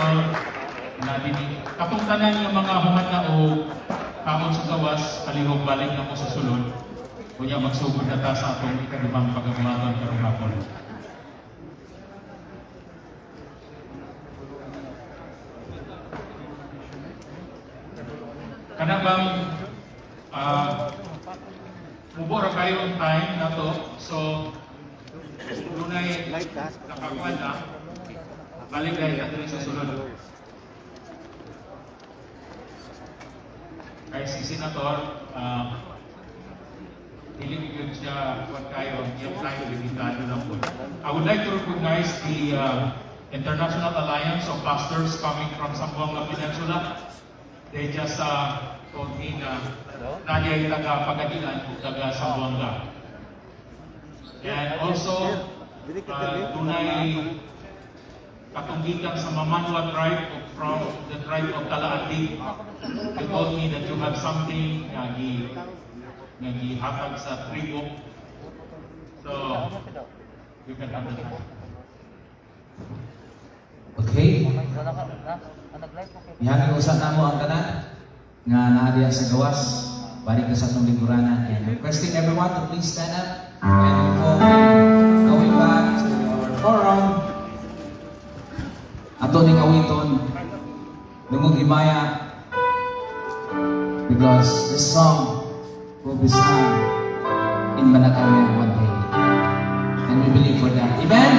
Senator na dinhi. Katong tanan nga mga human na og kaon sa gawas, palihog balik na mo sa sulod. Unya magsugod na ta sa atong ikaduhang pagabuhaton karong hapon. Kana bang mubo ra kayo ang time na to, so dunay nakakuan na, balik na diri sa sulod. Kay si Senator, dili gyud siya kuan kayo, iyang time limitado lang po. I would like to recognize the International Alliance of Pastors coming from Zamboanga Peninsula. They just told me na nagyay taga Pagadian ug taga Zamboanga. And also, dunay katunggikan sa Mamanwa tribe from the tribe of Talaandig. They told me that you have something nga gihatag sa tribo. So, you can have it. Okay. Mihangyo usa namo ang tanan nga naa diha sa gawas. Balik na sa atong lingkuranan. And requesting everyone to please stand up. And before we going back to our forum, ato ning awiton, Dungog Himaya, because this song will be sung in Malacañang one day. And we believe for that. Amen?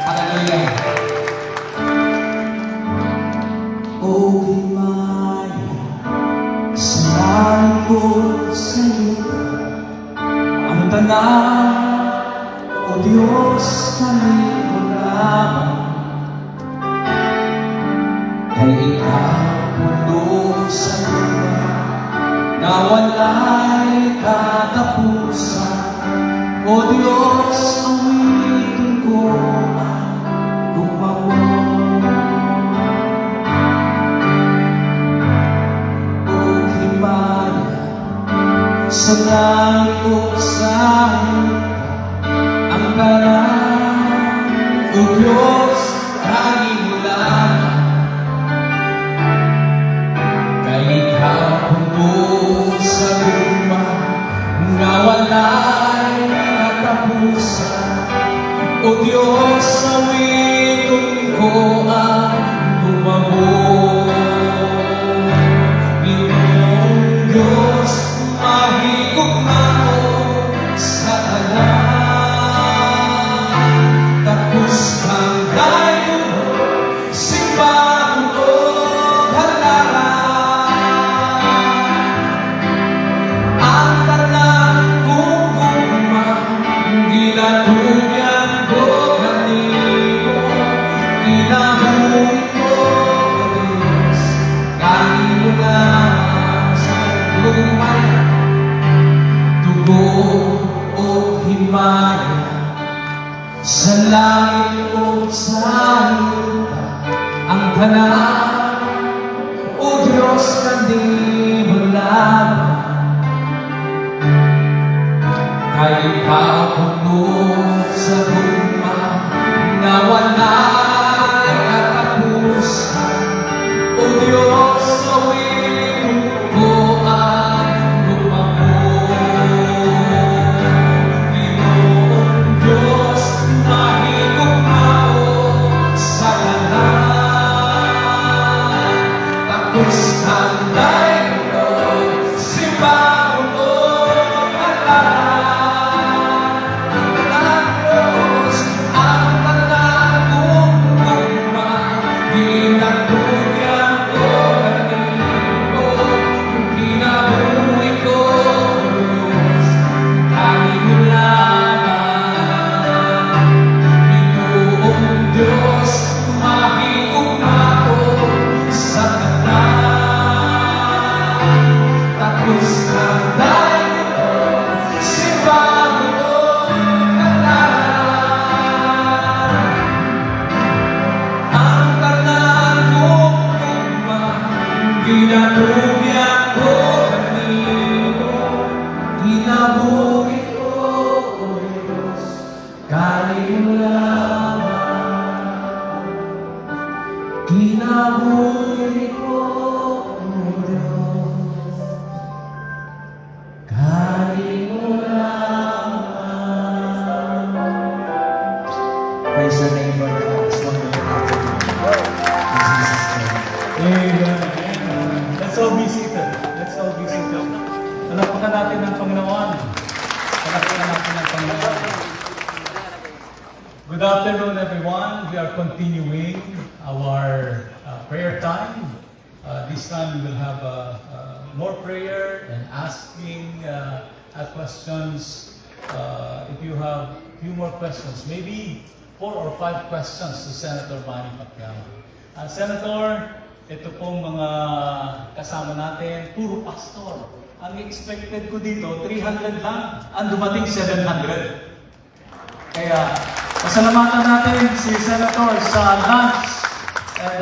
Hallelujah. O himaya, sa langit ug sa yuta, ang tanan, O Diyos, kanimo lamang. Kay ikaw puno sa gugma, na walay katapusan. O Diyos, awitin ko ang gugma mo. O himaya, sa langit ug sa yuta, ang tanan, O Diyos, kanimo lamang. Kay ikaw puno sa gugma, nga walay katapusan. O Diyos, awitin ko ang gugma mo. Ginoong Diyos, mahigugma ko sa tanan. Takos kang dayon, simbahon ug halaran. Ang tanan kong gugma, ginatugyan ko kanimo. Kinabuhi ko, O Diyos, kanimo lamang. Sa dugog ug himaya, dugog ug himaya, sa langit ug sa yuta, ang tanan, O Diyos, kanimo lamang. Kay ikaw puno sa gugma, nga walay katapusan. O Diyos, awitin ko ang gugma mo. Ginoong Diyos, mahigugma ko sa tanan. Takos kang dayon, simbahon ug halaran. Ang tanan, Diyos, ang tanan kong gugma, ginatugyan ko kanimo. Kinabuhi ko, Diyos, kanimo lamang. Ginoong Diyos, mahigugma ko sa tanan. Takos kang dayon, simbahon ug halaran. Ang tanan kong gugma, ginatugyan ko kanimo. Kinabuhi ko, O Diyos, kanimo lamang. Kinabuhi ko, O Diyos, kanimo lamang. Praise the name, Lord God. It's wonderful afternoon. In Jesus' name. Amen. Let's all be seated. Let's all be seated. Palakpakan natin ang Panginoon. Palakpakan natin ang Panginoon. Good afternoon, everyone. We are continuing our prayer time. This time we will have more prayer and asking questions. If you have few more questions, maybe four or five questions to Senator Manny Pacquiao. Senator, ito pong mga kasama natin, puro pastor. Ang expected ko dito, 300 lang. Ang dumating, 700. Kaya, pasalamatan natin si Senator sa lunch. And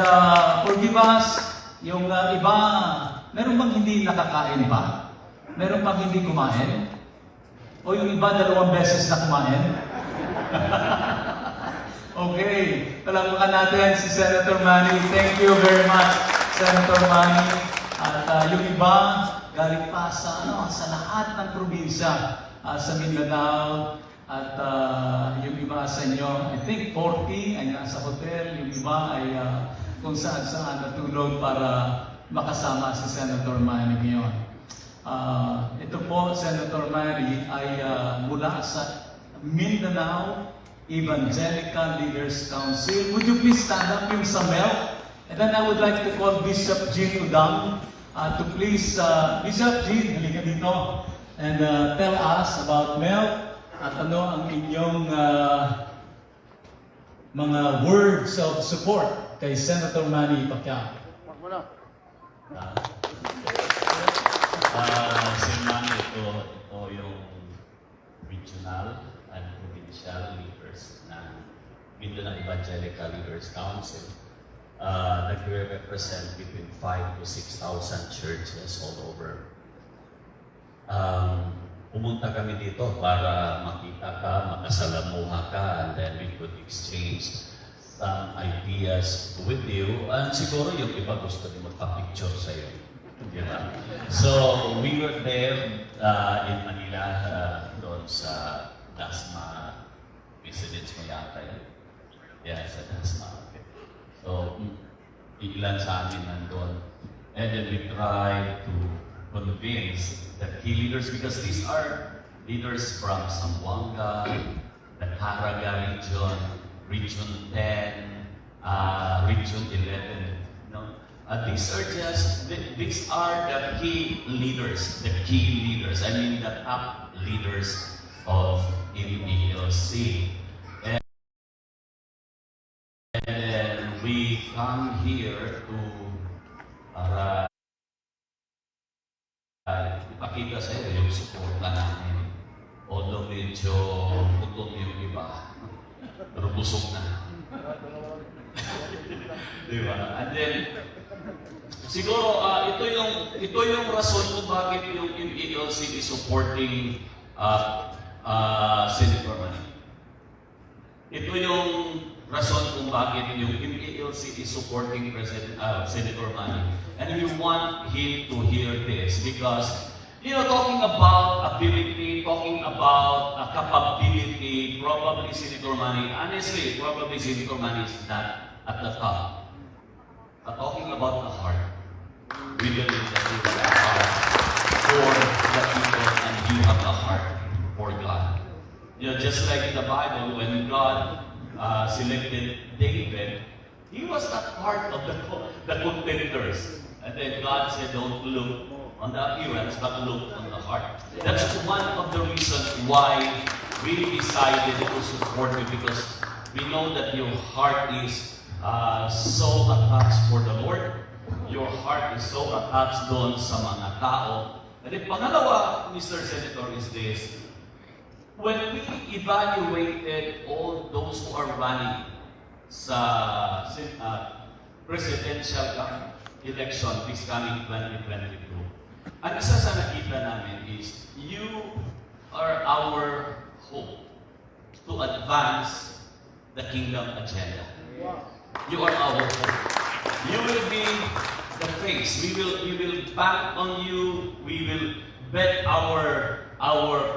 forgive us, yung iba, meron bang hindi nakakain pa? Meron bang hindi kumain? O yung iba, dalawang beses na kumain? Okay, palakpakan natin si Senator Manny. Thank you very much, Senator Manny. At yung iba, galing pa sa lahat ng probinsya, sa Mindanao. At yung iba sa inyo, I think 40 ay nasa hotel. Yung iba ay kung saan-saan natulog para makasama si Senator Manny ngayon. Ito po, Senator Manny, ay mula sa Mindanao Evangelical Leaders Council. Would you please stand up, yung sa MELC? And then I would like to call Bishop Jean Udang to please, Bishop Jean, halika dito and tell us about MELC at ano ang inyong mga words of support kay Senator Manny Pacquiao. Si Manny, ito yung regional and provincial leaders ng Mindanao Evangelical Leaders Council. Nagre-represent between 5 to 6,000 churches all over. Pumunta kami dito para makita ka, makasalamuha ka, and then we could exchange some ideas with you. And siguro yung iba gusto din magpa-picture sa'yo. Di ba? So, we were there in Manila, doon sa Dasma residence mo yata yan. Yeah, sa Dasma. Okay. So, ilan sa amin nandun. And then we try to convince the key leaders because these are leaders from Zamboanga, the Caraga region, Region 10, Region 11. No? These are the key leaders, the key leaders. I mean the top leaders of MELC. And then we come here to para ipakita sa iyo yung suporta namin. Although medyo gutom yung iba, pero busog na. Di ba? And then, siguro ito yung rason kung bakit yung MELC is supporting Senator Manny. Ito yung rason kung bakit yung MELC is supporting President Senator Manny. And we want him to hear this because talking about ability, talking about capability, probably Senator Manny, honestly, probably Senator Manny is not at the top. But talking about the heart, we believe that you have a heart for the people and you have a heart for God. Just like in the Bible, when God selected David, he was not part of the contenders. And then God said, "Don't look on the appearance, but look on the heart." That's one of the reasons why we decided to support you, because we know that your heart is so attached for the Lord. Your heart is so attached doon sa mga tao. And then pangalawa, Mr. Senator, is this. When we evaluated all those who are running sa presidential election this coming 2022, ang isa sa nakita namin is you are our hope to advance the kingdom agenda. You are our hope. face. We will bank on you. We will bet our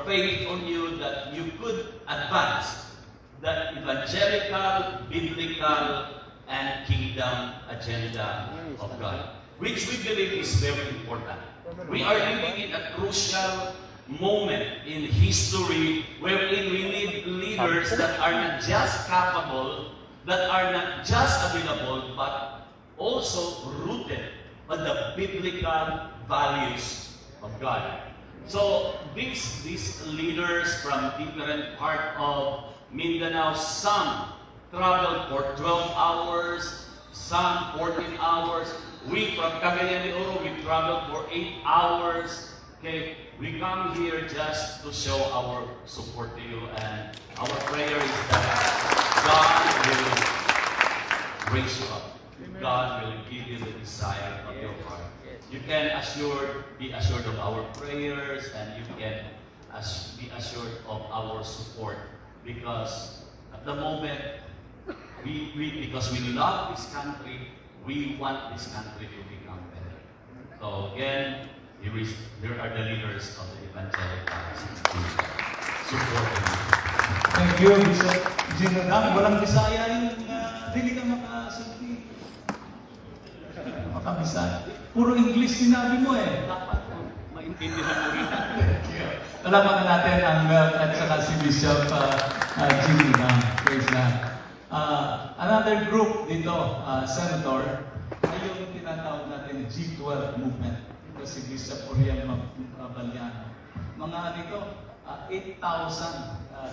faith on you that you could advance the evangelical, biblical, and kingdom agenda of God, which we believe is very important. We are living in a crucial moment in history wherein we need leaders that are not just capable, that are not just available, but also rooted on the biblical values of God. So these leaders from different part of Mindanao, some traveled for 12 hours, some 14 hours. We from Cagayan de Oro, we traveled for 8 hours. Okay, we come here just to show our support to you, and our prayer is that God will raise you up. God will give you the desire of your heart. You can be assured of our prayers, and you can be assured of our support because at the moment, we because we love this country, we want this country to become better. So again, here are the leaders of the evangelicals supporting you. Thank you, Bishop Gino Dang. Walang Bisaya yung dili ka makasulti. Makabisaya. Puro English sinabi mo eh. Dapat maintindihan mo rin. Thank you. Palakpakan natin ang Mel at saka si Bishop Jimmy Dang. Praise God. Another group dito, Senator, ay yung tinatawag natin G12 movement. Ito si Bishop Oriel Vallano. Mga dito, 8,000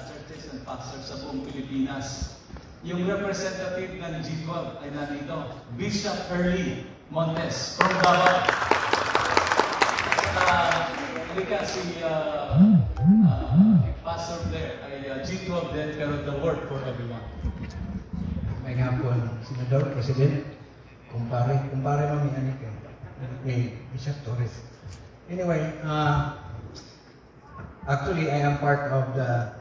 churches and pastors sa buong Pilipinas. Yung representative ng G12 ay nandito, Bishop Early Montes from Davao. Saka, halika si Pastor Blair ay G12 din, pero the Word for Everyone. Maayong hapon, Senador, President, kumpare, kumpare mami ani kay ni Bishop Torres. Anyway, actually I am part of the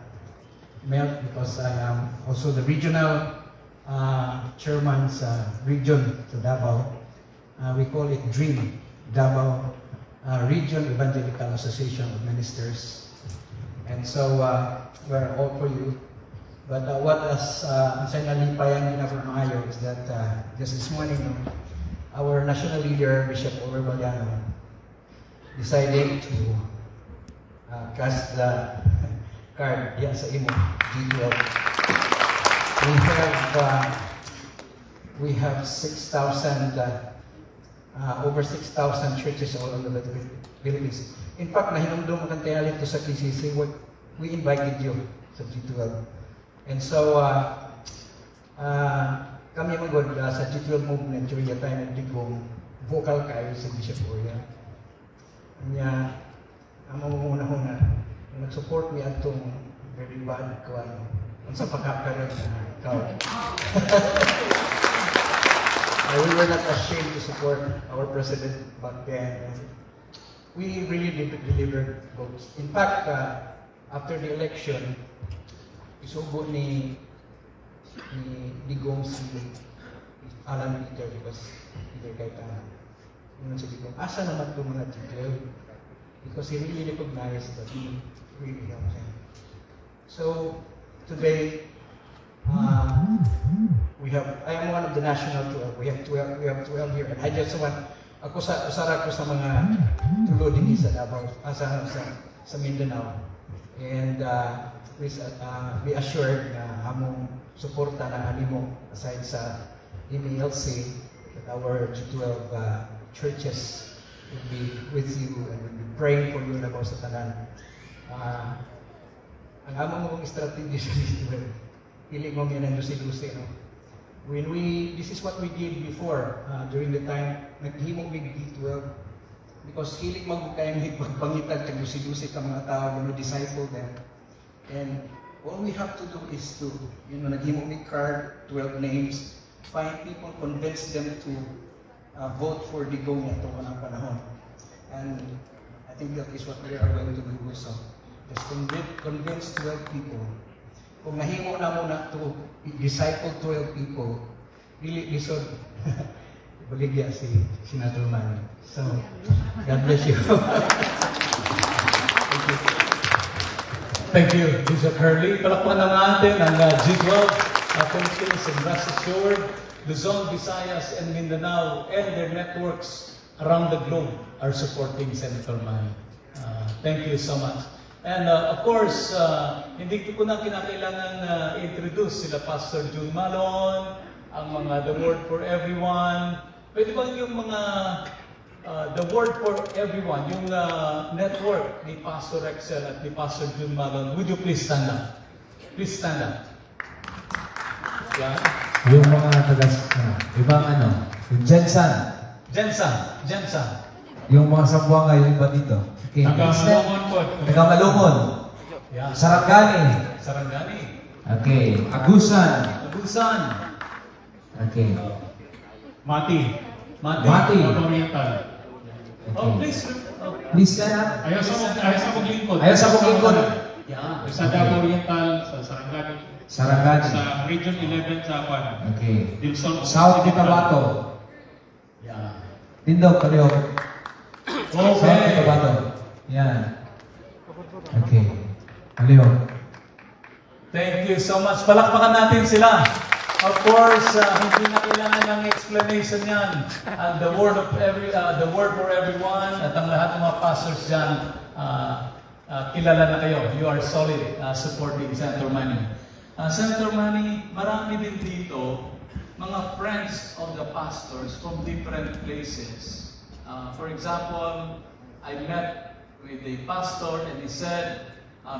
MELC because I am also the regional chairman sa region sa Davao. We call it DREAM, Davao Region Evangelical Association of Ministers. And so we're all for you. But what as ang sa nalipayan din ako maayo is that just this morning, no, our national leader, Bishop Oliver Vallano, decided to cast the card diyan sa imo, G12. We have 6,000 over 6,000 churches all over the Philippines. In fact, nahinumdum kang tingali to sa KCC, we invited you sa G12. And so, kami magod sa G12 movement during the time of Digong, vocal kayo sa Bishop Oriel. Nya, ang mamumuna-huna, nag-support mi atong very bad ko ano, unsa pa ka karon na ikaw. We were not ashamed to support our president back then. And we really delivered votes. In fact, after the election, isugo ni Digong si Alan Peter because Peter Cayetano. Ingon si Digong, "Asa naman itong mga G12?" Because he really recognized that he really helped him. So, today, we have, I am one of the national 12. We have 12, we have 12 here. And I just want, ako sa, usara ko sa mga tulo din sa Davao, sa Mindanao. And please be assured na among suporta na animo aside sa MELC that our G12 churches will be with you and will be praying for you labaw sa tanan. Ang among mong strategy sa G12, dili mo yan ang lusi-lusi, no? This is what we did before, during the time, naghimo mig G12, because hilig mag kayong magpangitag kag lusi-lusi ka mga tao, disciple them. And all we have to do is to, naghimo mig card, 12 names, find people, convince them to vote for Digong ato kanang panahon. And I think that is what we are going to do also. Just convince 12 people. Kung nahimo na mo na to disciple 12 people, dili lisod. Baligya si Senator Manny. So, God bless you. Thank you. Thank you, Bishop Hurley. Palakpakan na natin ang G12 Philippines and rest assured, Luzon, Visayas, and Mindanao and their networks around the globe are supporting Senator Manny. Thank you so much. And of course, hindi ko na kinakailangan introduce sila Pastor June Malon, ang mga The Word for Everyone. Pwede ba yung mga The Word for Everyone, yung network ni Pastor Rexel at ni Pastor June Malon, would you please stand up? Please stand up. Yeah. Yung mga taga, ano, ibang ano, yung GenSan, GenSan, GenSan. Yung mga Zamboanga, yung iba dito. Okay. Taga Malungon po. Taga Malungon. Yeah. Sarangani. Sarangani. Okay. Agusan. Agusan. Okay. Mati. Mati. Mati. Davao Oriental. Oh, Okay. please. Oh. Please stand up. Ayaw sa mong lingkod. Ayaw sa mong lingkod. Yeah. Sa Davao Oriental, sa Sarangani, Sarangani. Sa Region 11 sa Juan. Okay. Dilson. South Cotabato. Yeah. Tindog, Kalihok. South Cotabato. Yan. Okay. Kalihok. Thank you so much. Palakpakan natin sila. Of course, hindi na kailangan ng explanation yan. The word for everyone at ang lahat ng mga pastors dyan, kilala na kayo. You are solid supporting Senator Manny. Senator Manny, marami din dito mga friends of the pastors from different places. For example, I met with a pastor and he said,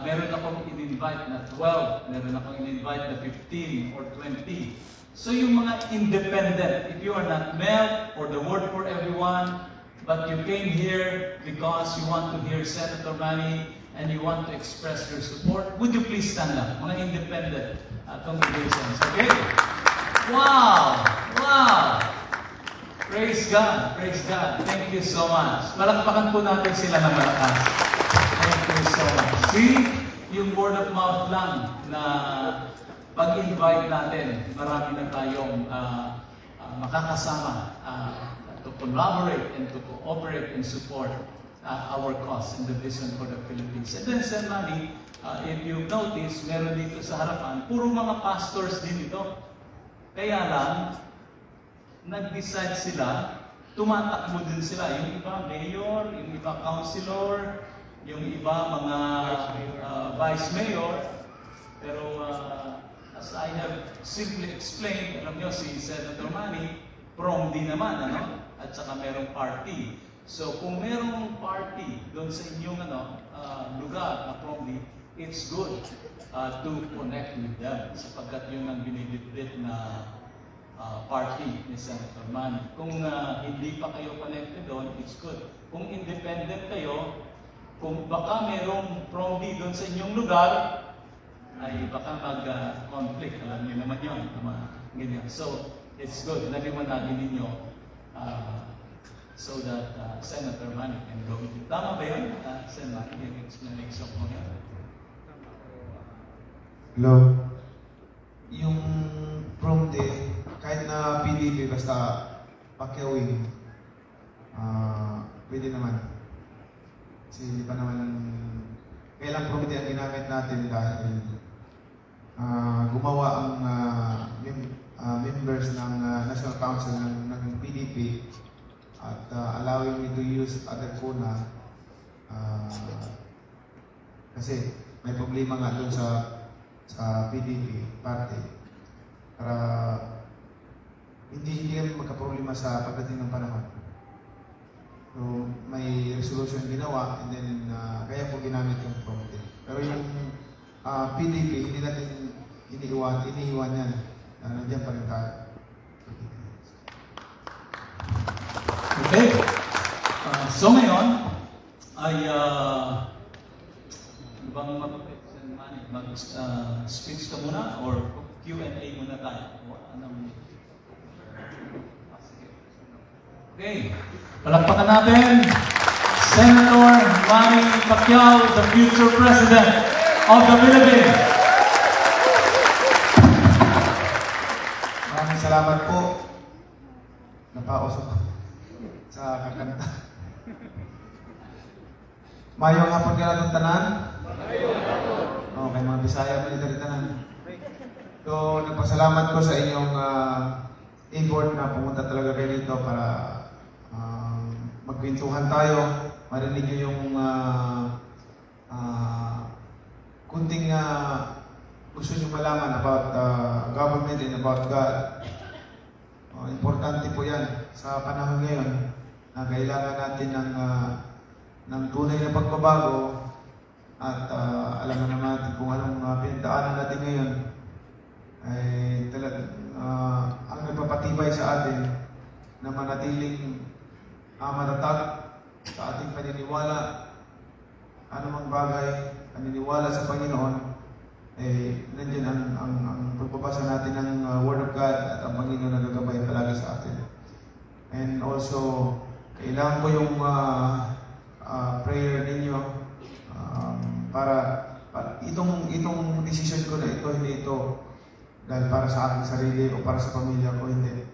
meron akong in-invite na 12, meron akong in-invite na 15 or 20. So yung mga independent, if you are not MELC or The Word for Everyone, but you came here because you want to hear Senator Manny and you want to express your support, would you please stand up? Mga independent congregations, okay? Wow! Wow! Praise God! Praise God! Thank you so much. Palakpakan po natin sila ng malakas. Thank you so much. See, yung word of mouth lang na pag-invite natin, marami na tayong makakasama to collaborate and to cooperate and support our cause and the vision for the Philippines. And then, Sen Manny, if you notice, meron dito sa harapan, puro mga pastors din ito. Kaya lang, nag-decide sila, tumatakbo din sila. Yung iba mayor, yung iba councilor, yung iba mga vice mayor. Pero as I have simply explained, alam nyo, si Senator Manny, promdi naman, ano? At saka merong party. So kung merong party doon sa inyong ano, lugar na promdi, it's good to connect with them sapagkat yun ang binibitbit na party ni Senator Manny. Kung hindi pa kayo connected doon, it's good. Kung independent kayo, kung baka merong promdi doon sa inyong lugar, ay baka mag-conflict. Alam niyo naman yun. Mga ganyan. So, it's good. Naliwanagin ninyo so that Senator Manny can go with you. Tama ba yun, Sen Manny, yung explanation ko yun? Hello. Yung promdi, kahit na PDP, basta Pacquiao, pwede naman. Kasi hindi pa naman, kaya lang promdi ang ginamit natin dahil gumawa ang members ng National Council ng PDP at allowing me to use other CONA kasi may problema nga doon sa PDP party para hindi hindi kami magka-problema sa pagdating ng panahon. So, may resolution ginawa and then kaya po ginamit yung promdi. Pero yung PDP, hindi natin iniiwan yan. Nandiyan pa rin tayo. Okay. So ngayon, ay ano bang mag-speech ka muna or Q&A muna tayo? O anong... Sige. Okay. Palakpakan natin Senator Manny Pacquiao, the future President of the Philippines. Maraming salamat po. Napaos ako sa kakanta. Maayong hapon kanatong tanan. Okay, mga Bisaya man diri tanan. So, nagpasalamat ko sa inyong effort na pumunta talaga kayo dito para magkwentuhan tayo, marinig niyo yung kunting gusto niyo malaman about government and about God. Oh, importante po yan sa panahon ngayon na kailangan natin ng tunay na pagbabago at alam na naman natin kung anong pinagdaanan natin ngayon ay talagang ang nagpapatibay sa atin na manatiling matatag sa ating paniniwala, anumang bagay, paniniwala sa Panginoon, eh, nandiyan ang pagbabasa natin ng Word of God at ang Panginoon nagagabay palagi sa atin. And also, kailangan ko yung prayer ninyo para itong decision ko na ito, hindi ito dahil para sa aking sarili o para sa pamilya ko, hindi.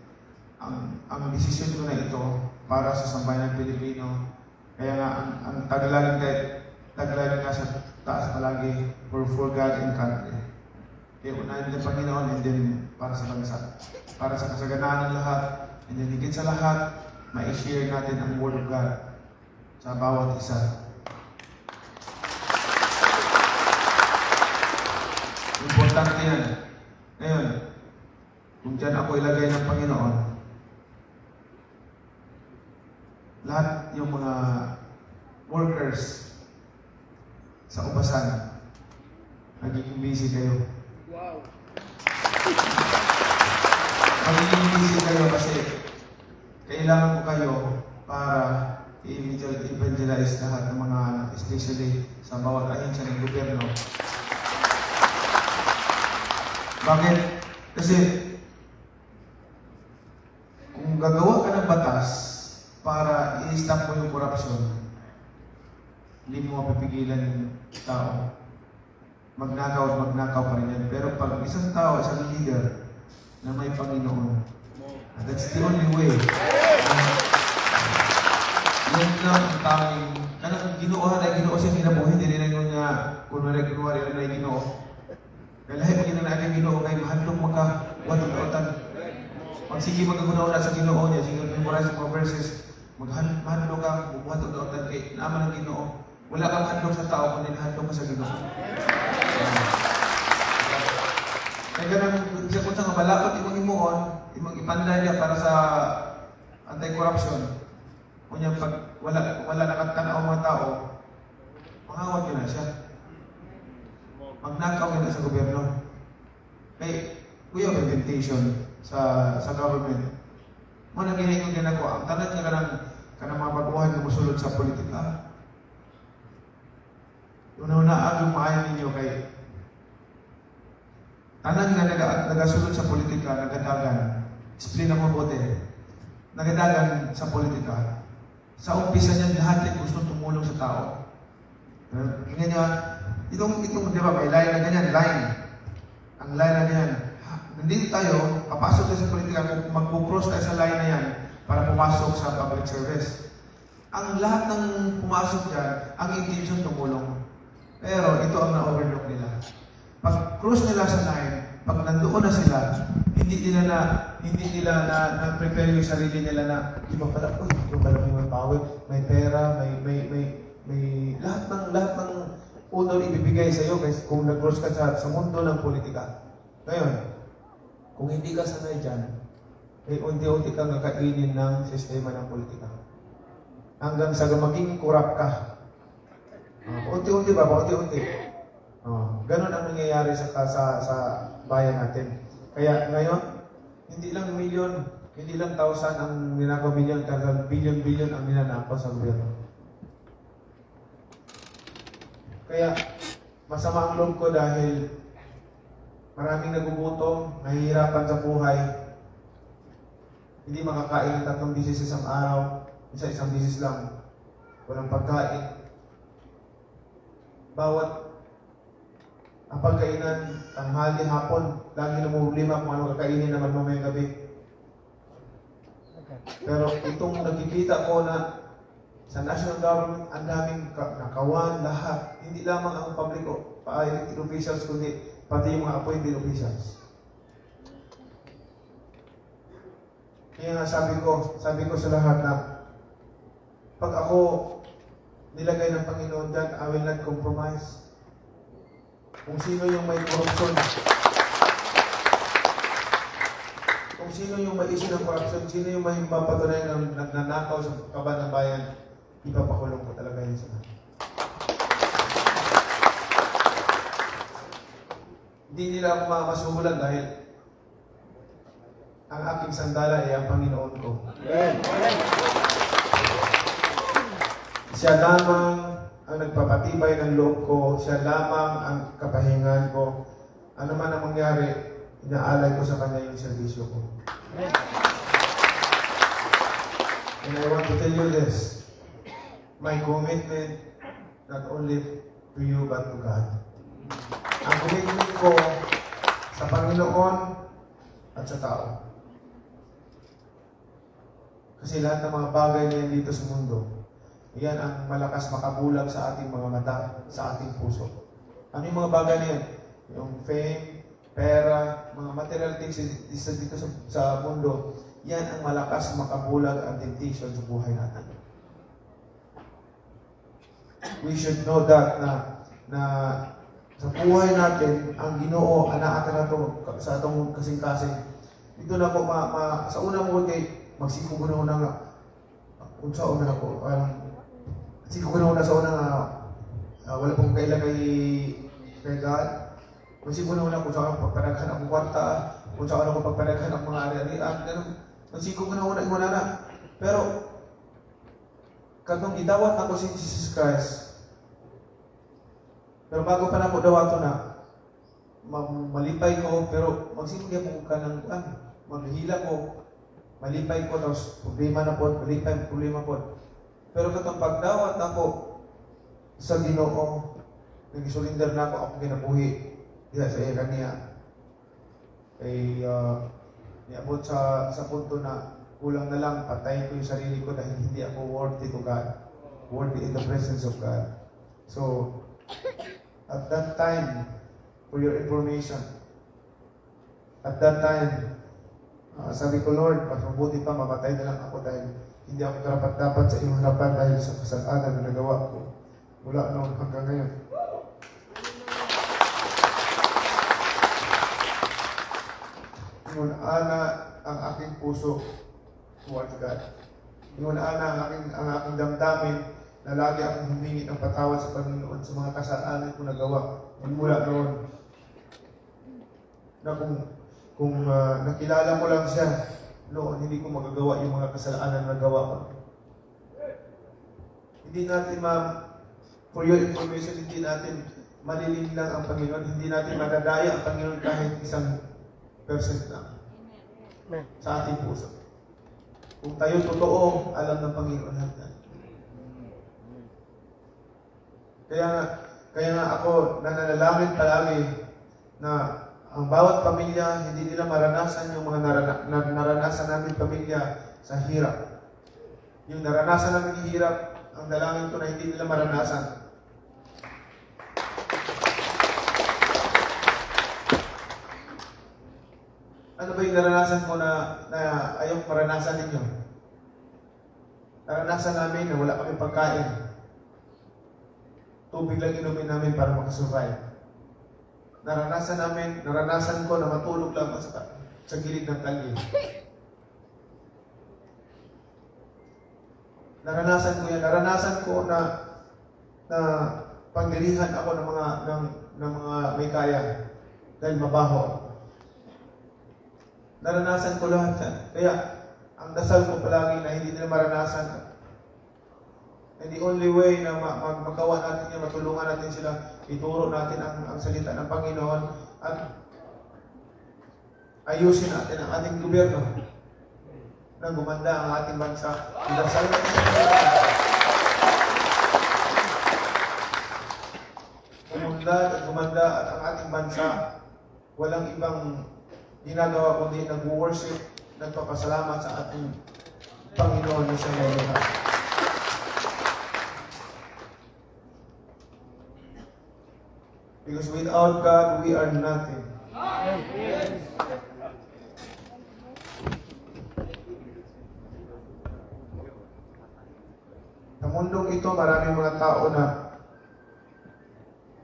Ang decision ko na ito para sa sambayanang Pilipino. Kaya nga, ang tagline, kahit tagline nga sa taas palagi, for God and country. Kaya unahin ng Panginoon and then para sa bansa. Para sa kasaganaan ng lahat, and then higit sa lahat, ma-share natin ang Word of God sa bawat isa. Importante yan. Ngayon, kung dyan ako ilagay ng Panginoon, lahat yung mga workers sa ubasan, nagiging busy kayo. Wow. Magiging busy kayo kasi kailangan ko kayo para i-evangelize lahat ng mga, especially sa bawat ahensya ng gobyerno. Bakit? Kasi kung gagawa ka ng batas para i-stop mo yung corruption, hindi mo mapipigilan yung tao. Magnakaw at magnakaw pa rin yan. Pero pag isang tao, isang leader na may Panginoon, that's the only way. Yun lang ang tanging, kanang Ginoo na Ginoo siya kinabuhi, dili na yun nga, kunwari, kunwari, ano na Ginoo. Kaya lahi mo ginana kay Ginoo kay mahadlok maka wadon-otan. Pag sige magkagunaw na sa Ginoo niya, sige memorize mga verses, mahadlok ka, bubuhat og daotan kay naaman ang Ginoo. Wala kang hadlok sa tao kundi nahadlok ka sa Ginoo. Kaya ganang siya kung sa nga balakot imong himuon, imong ipanday niya para sa anti-corruption. Unya pag wala nakatanaw mga tao, mangawat yun na siya. Magnakaw yun na sa gobyerno. Kay kuya may temptation sa government. Mo na ginaingon din ako, ang tanan nga kanang mga baguhan nga mosulod sa politika. Una-una ang maayo ninyo kay tanan nga nagasulod sa politika, nagadagan. Explain ako mabuti. Nagadagan sa politika. Sa umpisa niyan, lahat ay gusto tumulong sa tao. Tingnan niyo, itong, di ba, may line na ganyan, line. Ang line na ganyan. Nandito tayo, papasok tayo sa politika, kung magpo-cross tayo sa line na yan para pumasok sa public service. Ang lahat ng pumasok dyan, ang intention tumulong. Pero ito ang na-overlook nila. Pag cross nila sa line, pag nandoon na sila, hindi nila na prepare yung sarili nila na iba pala, uy, iba pala may power, may pera, may lahat ng honor ibibigay sa iyo guys kung nag-cross ka sa mundo ng politika. Ngayon, kung hindi ka sanay dyan, ay unti-unti kang kakainin ng sistema ng politika. Hanggang sa maging corrupt ka. Unti-unti ba? Unti-unti. Ganun ang nangyayari sa bayan natin. Kaya ngayon, hindi lang million, hindi lang thousand ang ninakaw, million, thousand, billion, billion ang ninanakaw sa gobyerno. Kaya masama ang loob ko dahil maraming nagugutom, nahihirapan sa buhay, hindi makakain ng 3 bisis isang araw, isa-isang bisis lang, walang pagkain. Bawat ang pagkainan, tanghali, hapon, lagi na problema kung ano kakainin naman mamayang gabi. Pero itong nakikita ko na sa national government, ang daming nakawan, lahat. Hindi lamang ang public o elected officials, kundi pati yung mga appointed officials. Kaya nga sabi ko sa lahat na pag ako nilagay ng Panginoon dyan, I will not compromise. Kung sino yung may corruption, kung sino yung may issue ng corruption, sino yung may mapatunay ng nagnanakaw sa kaban ng bayan, ipapakulong ko talaga yun sila. Hindi nila ako mamasuhulan dahil ang aking sandala ay ang Panginoon ko. Siya lamang ang nagpapatibay ng loob ko, siya lamang ang kapahingahan ko. Ano man ang mangyari, inaalay ko sa kanya yung serbisyo ko. And I want to tell you this, my commitment not only to you but to God. Ang commitment ko sa Panginoon at sa tao. Kasi lahat ng mga bagay na yan dito sa mundo, yan ang malakas makabulag sa ating mga mata, sa ating puso. Ano yung mga bagay na yan? Yung fame, pera, mga material things dito sa mundo, yan ang malakas makabulag ang temptation sa buhay natin. We should know that na sa buhay natin, ang Ginoo anaa ka nato sa atong kasing-kasing. Dito na ko ma sa una mo kay magsikog na una nga unsa una ko parang sikog na una sa una nga wala pong kaila kay God. Magsikog na una kung saan ako pagpadaghan akong kwarta, kung saan ako pagpadaghan ang mga ari-arian, ganun. Magsikog na una ingon na. Pero katong gidawat ako si Jesus Christ, pero bago pa nako dawato na, malipay ko, pero magsikog mo ka ng kuan, maghila ko, malipay ko, tapos problema na po, malipay, problema po. Pero katong pagdawat ako sa Ginoo, nag-surrender na ako akong kinabuhi diha sa iya kaniya. Kay niabot sa punto na kulang na lang patayin ko yung sarili ko dahil hindi ako worthy to God, worthy in the presence of God. So, at that time, for your information, at that time, sabi ko, "Lord, mas mabuti pa mamatay na lang ako dahil hindi ako karapat-dapat sa iyong harapan dahil sa kasalanan na nagawa ko mula noon hanggang ngayon." Ingon ana ang aking puso towards God. Ingon ana ang aking damdamin na lagi akong humingi ng patawad sa Panginoon sa mga kasalanan ko nagawa mula noon. Na kung nakilala ko lang siya noon, hindi ko magagawa yung mga kasalanan na nagawa ko. Hindi natin, ma'am, for your information, hindi natin malilinlang ang Panginoon, hindi natin madadaya ang Panginoon kahit 1% lang sa ating puso. Kung tayo totoo, alam ng Panginoon lahat yan. Kaya nga ako nananalangin palagi na ang bawat pamilya, hindi nila maranasan yung mga naranasan namin pamilya sa hirap. Yung naranasan namin hirap, ang dalangin ko na hindi nila maranasan. Ano ba yung naranasan ko na ayaw maranasan ninyo? Naranasan namin na wala kami pagkain. Tubig lang inumin namin para makasurvive. Naranasan ko na matulog lang sa gilid ng kalye. Naranasan ko yan. Naranasan ko na panggirihan ako ng mga may kaya dahil mabaho. Naranasan ko lahat yan. Kaya ang dasal ko palagi na hindi nila maranasan. And the only way na magawa natin yan, matulungan natin sila, ituro natin ang salita ng Panginoon at ayusin natin ang ating gobyerno na gumanda ang ating bansa. Idasal natin sa Panginoon. Umunlad at gumanda at ang ating bansa, walang ibang ginagawa kundi nag-worship, nagpapasalamat sa ating Panginoon na siya may lahat. Because without God, we are nothing. Sa mundong ito, maraming mga tao na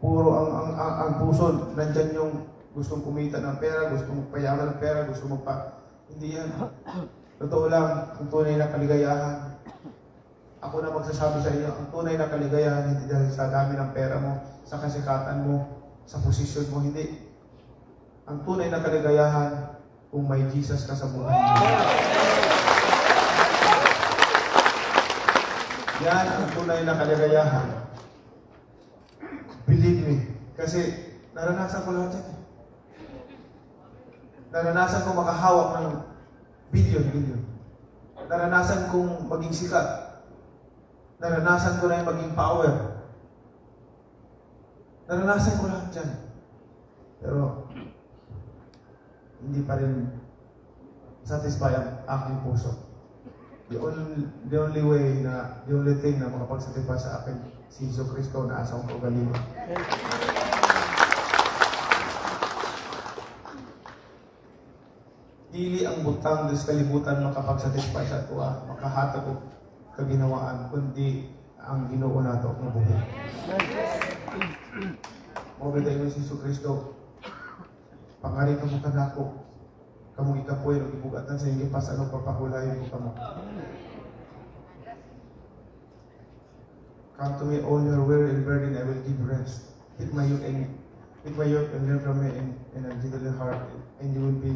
puro ang puso, nandyan yung gustong kumita ng pera, gustong magpayaman ng pera, gusto magpa... Hindi yan. Totoo lang, ang tunay na kaligayahan. Ako na magsasabi sa inyo, ang tunay na kaligayahan hindi dahil sa dami ng pera mo, sa kasikatan mo, sa posisyon mo, hindi. Ang tunay na kaligayahan kung may Jesus ka sa buhay mo. Yan ang tunay na kaligayahan. Believe me. Kasi naranasan ko lahat yan eh. Naranasan ko makahawak ng billion, billion. Naranasan kong maging sikat. Naranasan ko na yung maging power. Naranasan ko lahat yan. Pero hindi pa rin satisfy ang aking puso. The only way na, the only thing na makapag-satisfy sa akin, si Jesu Cristo na asa akong kaugalingon. Dili ang butang sa kalibutan makapag-satisfy sa atoa, makahatag og kaginawaan, kundi ang Ginoo nato nga buhi. Mao ba si Jesu Cristo, pangari kamo kanako, kamong ikapoy ug ibugatan sa inyong pas-an papahulayon ko kamo. Come to me, all who are weary and burdened, I will give you rest. Take my yoke and learn from me, and I'm gentle in heart, and you will be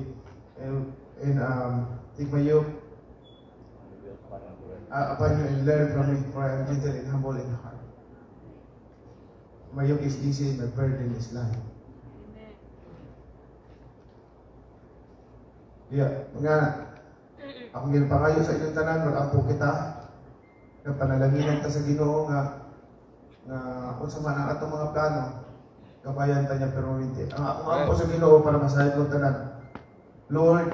and take my yoke upon you and learn from me, for I am gentle and humble in heart. My yoke is easy and my burden is light. Yeah, mga akong ginapangayo sa inyong tanan, mag-ampo kita, nga panalanginan ta sa Ginoo nga unsa man ang atong mga plano, gabayan ta niya permanente. Ang akong ampo sa Ginoo para masayod ko tanan. Lord,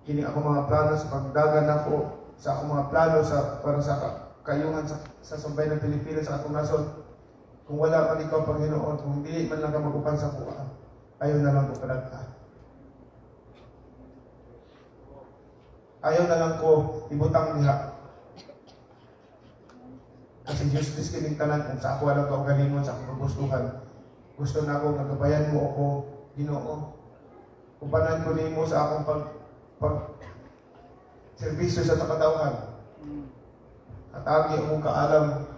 kini ako mga plano sa pagdagan nako, sa akong mga plano sa para sa kayungan sa sambayan ng Pilipinas sa atong nasod. Kung wala man ikaw, Panginoon, kung dili man lang ka mag-upan sa kuha, ayaw na lang ko padagta. Ayaw na lang ko ibutang diha. Kasi useless kining tanan kung sa ako walang kaugalingon, sa akong kagustuhan. Gusto na ako nga gabayan mo ako, Ginoo. Upanan ko nimo sa akong pag serbisyo sa katawhan. Hatagi akong kaalam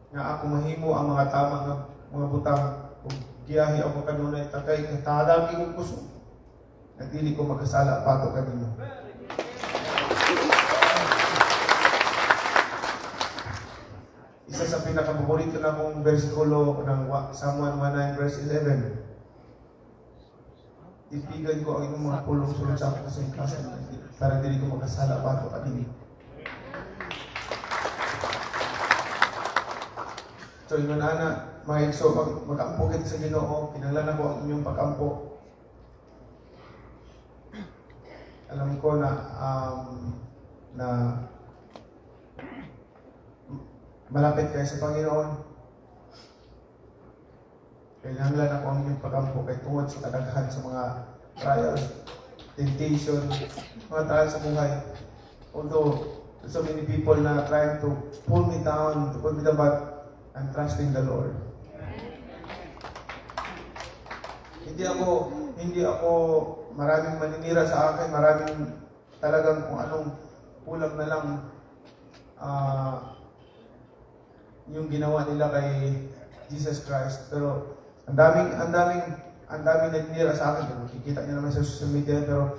nga ako mahimo ang mga tama nga mga butang ug giyahi ako kanunay takay katadagi kong kusog nga dili ko magkasala pato kanino. Isa sa pinakapaborito na akong versikulo ng Psalm 119 verse 11. Tipigan ko ang inyong mga pulong sulod sa akong kasingkasan para dili ko magkasala pato kanino. So ingon ana, mga igso, mag-ampo kita sa Ginoo, kinahanglan ako ang inyong pag-ampo. Alam ko na malapit kayo sa Panginoon. Kailangan ako ang inyong pag-ampo kay tungod sa kadaghan sa mga trials, temptation, mga trials sa buhay. Although so many people na trying to pull me down, to put me down, but I'm trusting the Lord. Hindi ako maraming maninira sa akin, maraming talagang kung anong kulang na lang yung ginawa nila kay Jesus Christ. Pero ang daming naninira sa akin. Makikita niyo naman sa social media, pero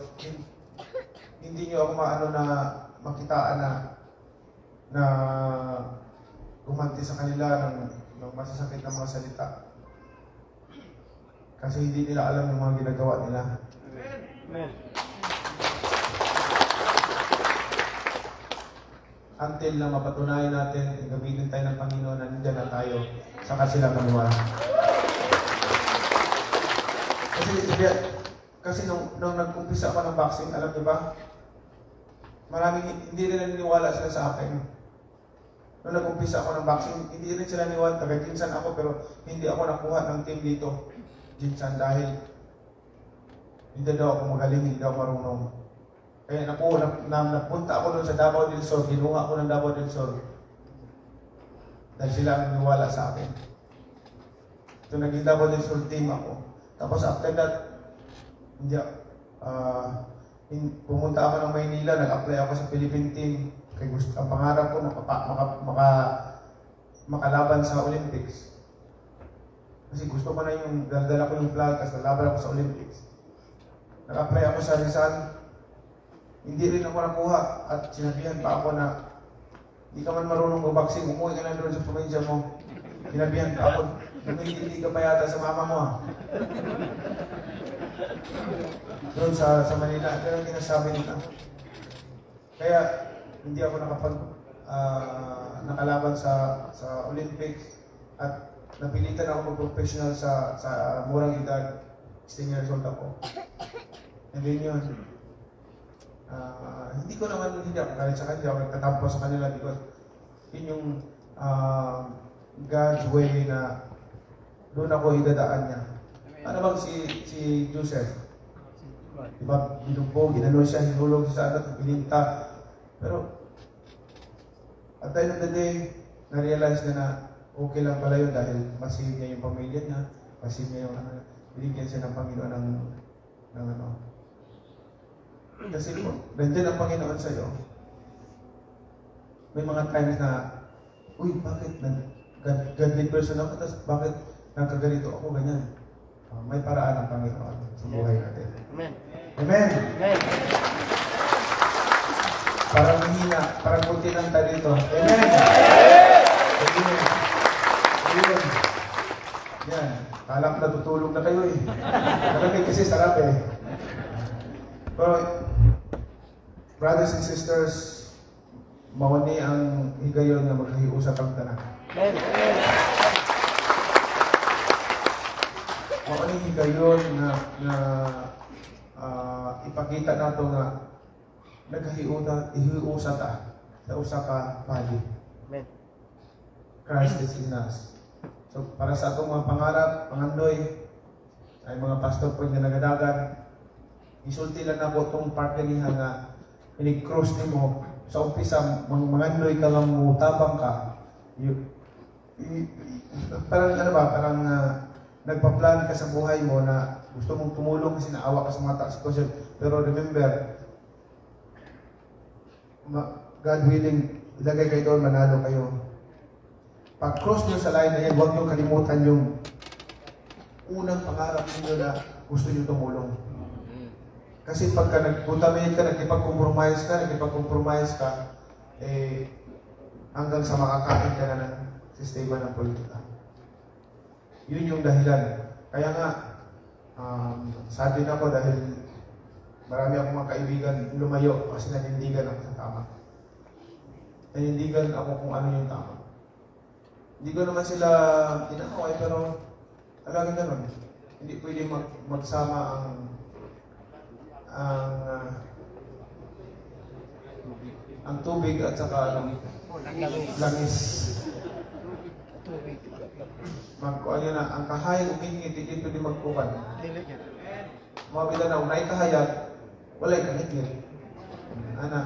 hindi niyo ako maano na makitaan na gumanti sa kanila ng masasakit na mga salita. Kasi hindi nila alam yung mga ginagawa nila. Amen. Until na mapatunayan natin, gamitin tayo ng Panginoon na nandiyan na tayo, saka sila maniwala. Kasi nung nag-umpisa ako ng boxing, alam niyo ba? Maraming hindi rin naniniwala sila sa akin. Noong nag-umpisa ako ng boxing, hindi rin sila naniwala. Taga GenSan ako, pero hindi ako nakuha ng team dito, GenSan, dahil hindi daw ako magaling, hindi daw ako marunong. Kaya nakuha, napunta ako doon sa Davao del Sur, kinuha ako ng Davao del Sur. Dahil sila ang naniwala sa akin. So naging Davao del Sur team ako. Tapos after that, hindi, pumunta ako ng Maynila, nag-apply ako sa Philippine team. Kay gusto, ang pangarap ko makalaban sa Olympics. Kasi gusto ko na yung dala ko yung flag, tapos lalaban ako sa Olympics. Nag-apply ako sa Rizal. Hindi rin ako nakuha at sinabihan pa ako na hindi ka man marunong mag-boxing, umuwi ka na doon sa probinsya mo. Sinabihan pa ako, "Dumididi ka pa yata sa mama mo ah." Doon sa Manila, ganun ginasabi nila. Kaya hindi ako nakalaban sa Olympics at napilitan ako mag-professional sa murang edad. 16 years old ako. And then yun, hindi ko naman, hindi ako galit sa kanila, ako nagtatampo sa kanila because yun yung God's way na doon ako idadaan niya. Ano bang si Joseph? Diba, binugbog, inano siya, hinulog siya sa ano, bininta. Pero, at the end of the day, na-realize niya na okay lang pala yun dahil ma-save niya yung pamilya niya, ma-save niya yung ano, binigyan siya ng Panginoon ng ano. Kasi po, nandiyan ang Panginoon sa'yo. May mga times na, "Uy, bakit godly person ako, tapos bakit nagkaganito ako, ganyan?" May paraan ang Panginoon sa buhay natin. Amen. Amen! Amen. Parang mahina, parang kunti lang tayo dito. Amen! Amen! Ayun. Yan. Kala ko natutulog na kayo eh. Malamig kasi, sarap eh. Pero, brothers and sisters, mao ni ang higayon nga magkahiusa kang tanan. Amen. Mao ni higayon na ipakita nato nga nagkahiusa hiusa ta sa usa ka body. Amen. Christ is in us. So para sa atong mga pangarap, pangandoy, ay mga pastor po nga nagadagan, isulti lang nako tong part ganiha nga inig-cross nimo sa umpisa, mangandoy ka nga mutabang ka, parang ano ba, parang nagpa-plan ka sa buhay mo na gusto mong tumulong kasi naawa ka sa mga taas sitwasyon. Pero remember, God willing, ilagay kayo doon, manalo kayo. Pag cross nyo sa line na yan, huwag nyo kalimutan yung unang pangarap ninyo na gusto nyo tumulong. Kasi pagka nag-contaminate ka, nakipag-compromise ka, eh, hanggang sa makakain ka na ng sistema ng politika. Yun yung dahilan. Kaya nga, sabi na ko dahil marami akong mga kaibigan lumayo kasi nanindigan ako sa tama. Nanindigan ako kung ano yung tama. Hindi ko naman sila inaway, pero talagang ganun. Hindi pwede magsama ang tubig at saka ano, langis. Tubig. Magkuan yun na, ang kahayag ug ngitngit, hindi pwede magkukan. Dili yan. Mga bitaw na, kung naay kahayag, walay kangitngit. Ana,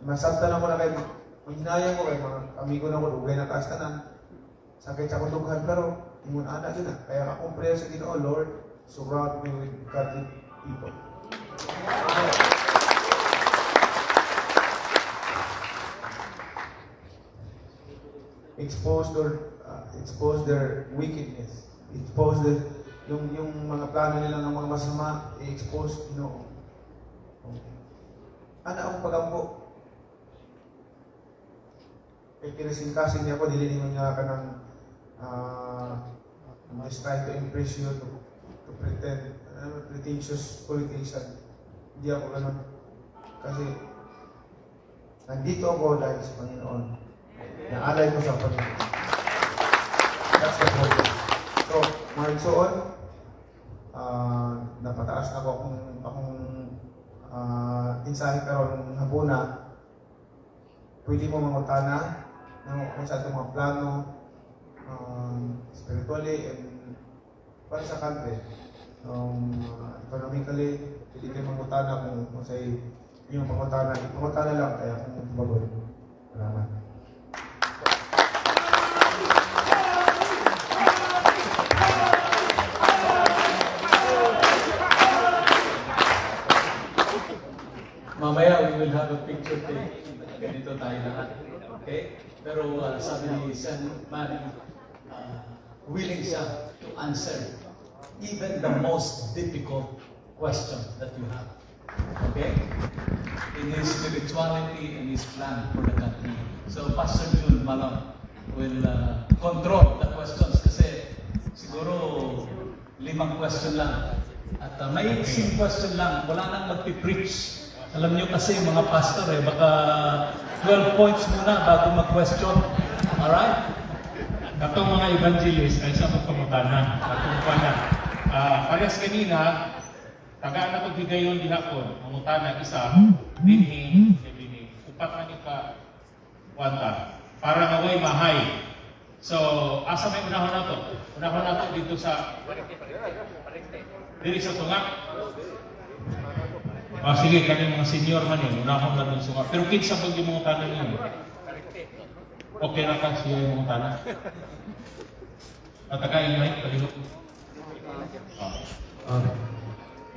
masabtan ako na kay, mahinayang ko kay mga amigo na ko, dugay na taas tanan. Sakit sa akong dughan, pero ingon ana din na. Kaya akong prayer sa Ginoo, "Lord, surround me with godly people." Expose their wickedness. Expose yung mga plano nila ng mga masama, i-expose, Ginoo. Ana akong pagampo. Kay kinasinkasin niya ako, dili ninyo nga kanang just try to impress you, to pretend, ano, pretentious politician. Hindi ako ganun. Kasi nandito ako dahil sa Panginoon. Naalay ko sa Panginoon. That's the point. So, mga igsoon, napataas na ako akong ensahe karon hapuna. Pwede mo mangutana ng kung sa atong mga plano spiritually and para sa country. Economically, pwede kayo mangutana kung sa inyong pangutana. Pangutana lang kaya kung bagoy. Salamat. Mamaya we will have a picture taking. Ganito tayo lahat. Okay? Pero sabi ni Sen Manny, willing siya to answer even the most difficult question that you have. Okay? In his spirituality and his plan for the country. So Pastor June Malong will control the questions kasi siguro limang question lang. At may isang question lang, wala nang magpi-preach. Alam niyo kasi mga pastor eh, baka 12 points muna bago mag-question. Alright? Katong mga evangelist ay sa pagpangutana, katong pana. Parehas kanina, tagaan na kog higayon gihapon, mangutana isa, dinhi, dinhi, upat man ka kwanta para nga way mahay. So, asa may unahon nato? Unahon nato dito sa diri sa tunga. Ah, sige, kani mga senior man yun, unahon na dun sunga. Pero kinsa pag yung mga tanan niyo? Okay na ka siya yung mga tanan. Tatagayin mo, palihok. Ah.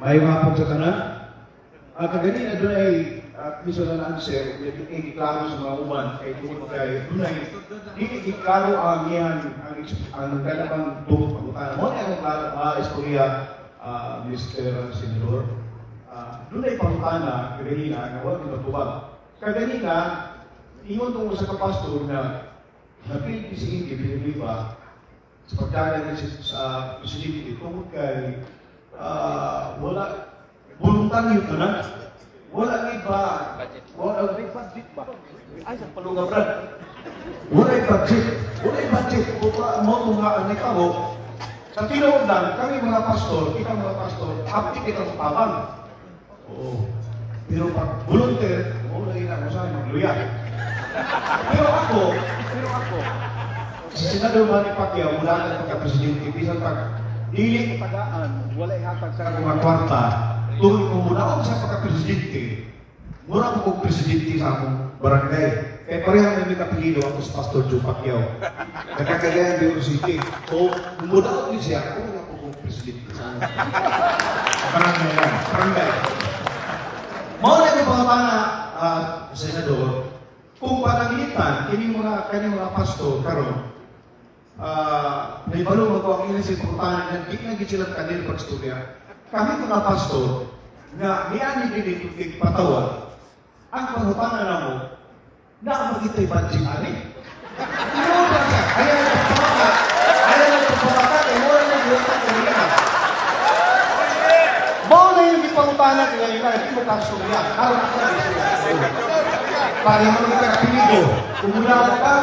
Maayong hapon sa tanan. Kaganina dunay miso na answer, dili klaro sa mga uban kay tungod kay dunay dili klaro ang iyang ang kanabang tungod pangutana. Mo na ang klaro istorya, Mr. Senador. Dunay pangutana kaganina nga wala matubag. Kaganina ingon tungkol sa kapastor na napili si Indy Villanueva sa pagdagan sa presidente tungod kay wala voluntaryo to na wala iba, wala may budget ba, ay sa palunga, brad, wala budget, wala budget. Kung mo nga ang ikaw sa tinuod lang, kami mga pastor, kita mga pastor, happy kita sa tabang, oo, pero pag volunteer, wala yun ako sa magluya. Pero ako si Senador Manny Pacquiao mula na pagka-presidente, bisan pag dili ko tagaan, wala ihatag sa akong mga kwarta, tungod ko muna ako sa pagka-presidente, mura ko kong presidente sa akong barangay. Kaya pareha na may kapilido ako sa Pastor Joe Pacquiao. Nagkakagayan de Oro City. So, muna ako din siya, ako na ako kong presidente sa akong barangay lang. Barangay. Mao na yung mga pana, Senador, kung pananglitan, kini mga pastor karon, naibalo mo ko ang ilang sa pangutana nga di na gid sila kanil pagstorya. Kami mga pastor nga niani dili tubig patawad, ang pangutana namo, naa ba kita'y budget ani? Tinuod lang siya. Ayaw na pagpamaka. Ayaw na pagpamaka. Kaya wala na buwata kanina. Mao na yung ipangutana kanina. Hindi mo kastorya. Karon ako na istorya. Pareho naman ka kapilido. Kung muna ka,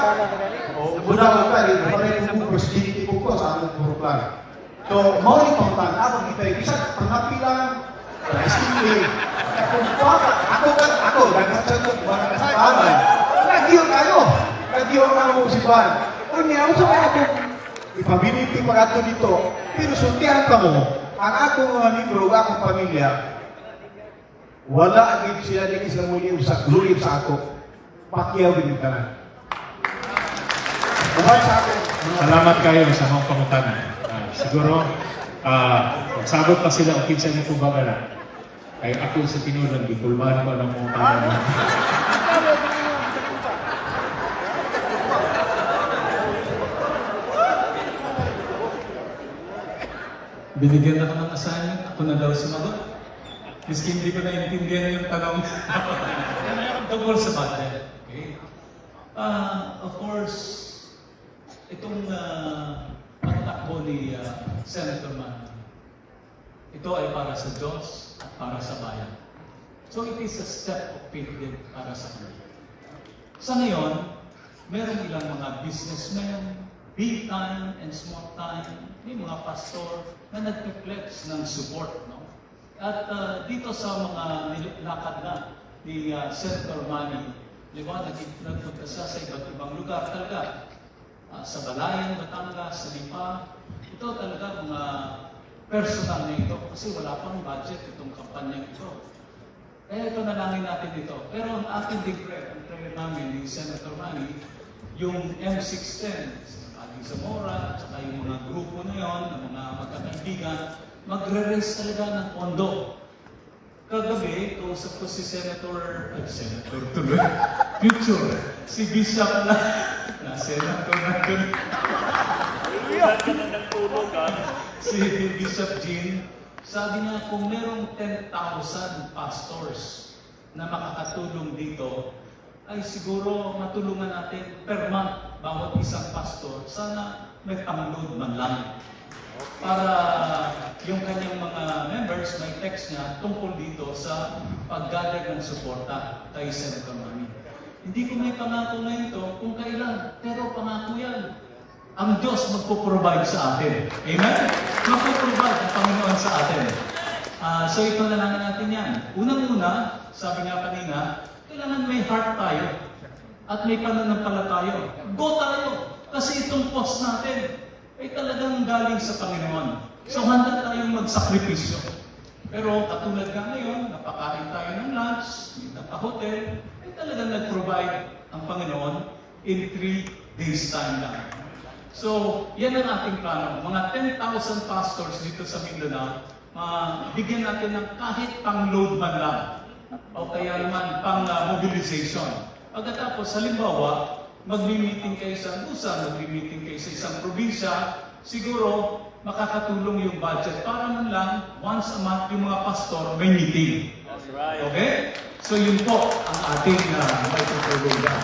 o muna ka, di ba rin kung presidente ko ko sa among puro plan. So, mao ni pangutana. Ako kita, bisag pangapilang, estimate. Kung kuha ka, ako ka, ako, daghan sa ko, wala ka sa taman. Nagyo kayo. Nagyo ka mo simbahan. Unya, unsa kaya akong ipability pa kato dito, pero sultihan ka mo, ang akong mga miyembro, ug akong pamilya, wala gid sila di sila mo sa lulib sa ako. Pacquiao gid yung tanan. Uban sa ako, Salamat kayo sa mga pangutana. Siguro, magsabot pa sila o kinsa niyo tubagan na. Kay ako sa tinuod gitulman ko ng mga pangutana. Binigyan ako ng assignment, ako na daw sumagot. Miski hindi ko naintindihan yung tanong. Tungkol sa budget. Okay? Of course, itong pagtakbo ni Senator Manny, ito ay para sa Diyos at para sa bayan. So it is a step of faith din para sa kanya. Sa ngayon, merong ilang mga businessmen, big time and small time, may mga pastor na nagpi-pledge ng support. No? At dito sa mga nilakad na ni Senator Manny, Di ba? Nagpunta siya sa iba't ibang lugar talaga. Sa Balayan, Batangas, sa Lipa. Ito talaga mga personal na ito kasi wala pang budget itong kampanyang ito. Kaya ito nalangin natin ito. Pero ang ating big prayer, ang prayer namin ni Senator Manny, yung M610, si Adi Zamora, at saka yung mga grupo na yon, ng mga magkakaibigan, magre-raise talaga ng pondo. Kagabi, kausap ko si Senator, ay, Senator tuloy, future, si Bishop na, na Senator na tuloy. Si Bishop Jean, sabi niya kung merong 10,000 pastors na makakatulong dito, ay siguro matulungan natin per month bawat isang pastor. Sana may pang-load man lang. Para yung kanyang mga members may text niya tungkol dito sa pag-gather ng suporta kay Senator Manny. Hindi ko may pangako ngayon to kung kailan, pero pangako yan. Ang Diyos magpo-provide sa atin. Amen? Magpo-provide ang Panginoon sa atin. So ito na lang natin yan. Unang-una, sabi nga kanina, kailangan may heart tayo at may pananampalataya. Go tayo! Kasi itong post natin ay talagang galing sa Panginoon. So handa tayong magsakripisyo. Pero katulad nga ngayon, napakain tayo ng lunch, napa-hotel, ay talagang nag-provide ang Panginoon in 3 days time lang. So, yan ang ating plano. Mga 10,000 pastors dito sa Mindanao, bigyan natin ng kahit pang-load man lang o kaya naman pang-mobilization. Pagkatapos, halimbawa, magmi-meeting kayo sa Agusan, magmi-meeting kayo sa isang probinsya, siguro makakatulong yung budget para man lang once a month yung mga pastor may meeting. Okay? So yun po ang ating maitutulong dyan.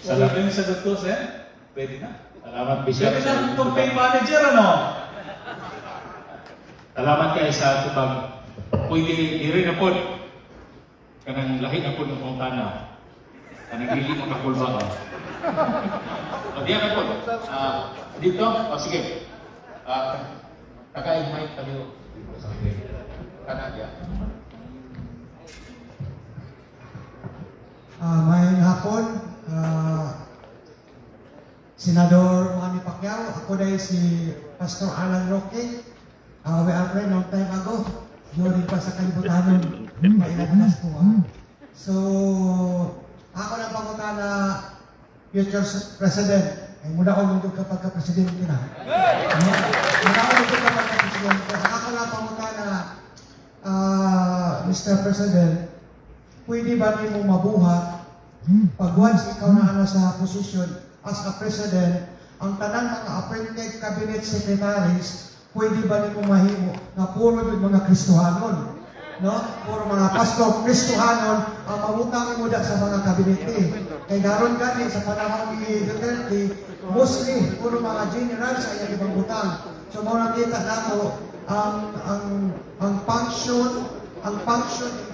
Salamat yung sagot ko, sir. Pwede na. Salamat, Bishop. Pwede na ang campaign manager, ano? Salamat kay sa tubag. Pwede diri na po. Kanang lahi na po ng pangutana. Kanang dili makakulba ka. O diya ka po. Dito? O sige. Takay mic tayo. Kana diya. Maayong hapon, Senador Manny Pacquiao, ako dahil si Pastor Alan Roque. We are friend long time ago. During pa sa kalibutanon, mailagas po. So, ako lang pangutana, future president. Ay, muna ko mundo kapag ka-presidente na. Muna ko mundo kapag ka-presidente. Ako lang pangutana, Mr. President, pwede ba nimo mabuhat pag once ikaw na ano sa position as a president, ang tanan mga appointed cabinet secretaries, pwede ba nimo mahimo nga puro yun mga Kristohanon? No? Puro mga pastor Kristohanon ang mabutang mo da sa mga kabinete. Kay karon gani sa panahon ni Duterte, mostly puro mga generals ay ang ibang butang. So mao nakita nato ang function and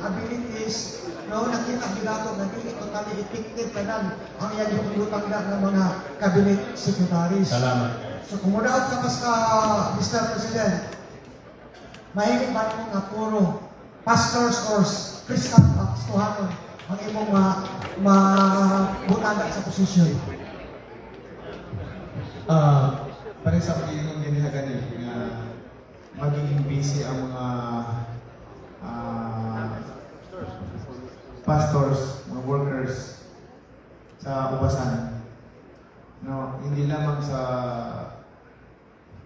abilities, no, nakita gyud nato nga dili totally effective tanan ang iyang gibutang na ng mga cabinet secretaries. Salamat. So kung mudaot ka basta, Mr. President, mahimo ba nimo nga puro pastors or Christian Kristohanon ang imong ma mabutang sa posisyon? Pare sa pagiging ganiha gani nga magiging busy ang mga pastors, mga workers sa ubasan. No, hindi lamang sa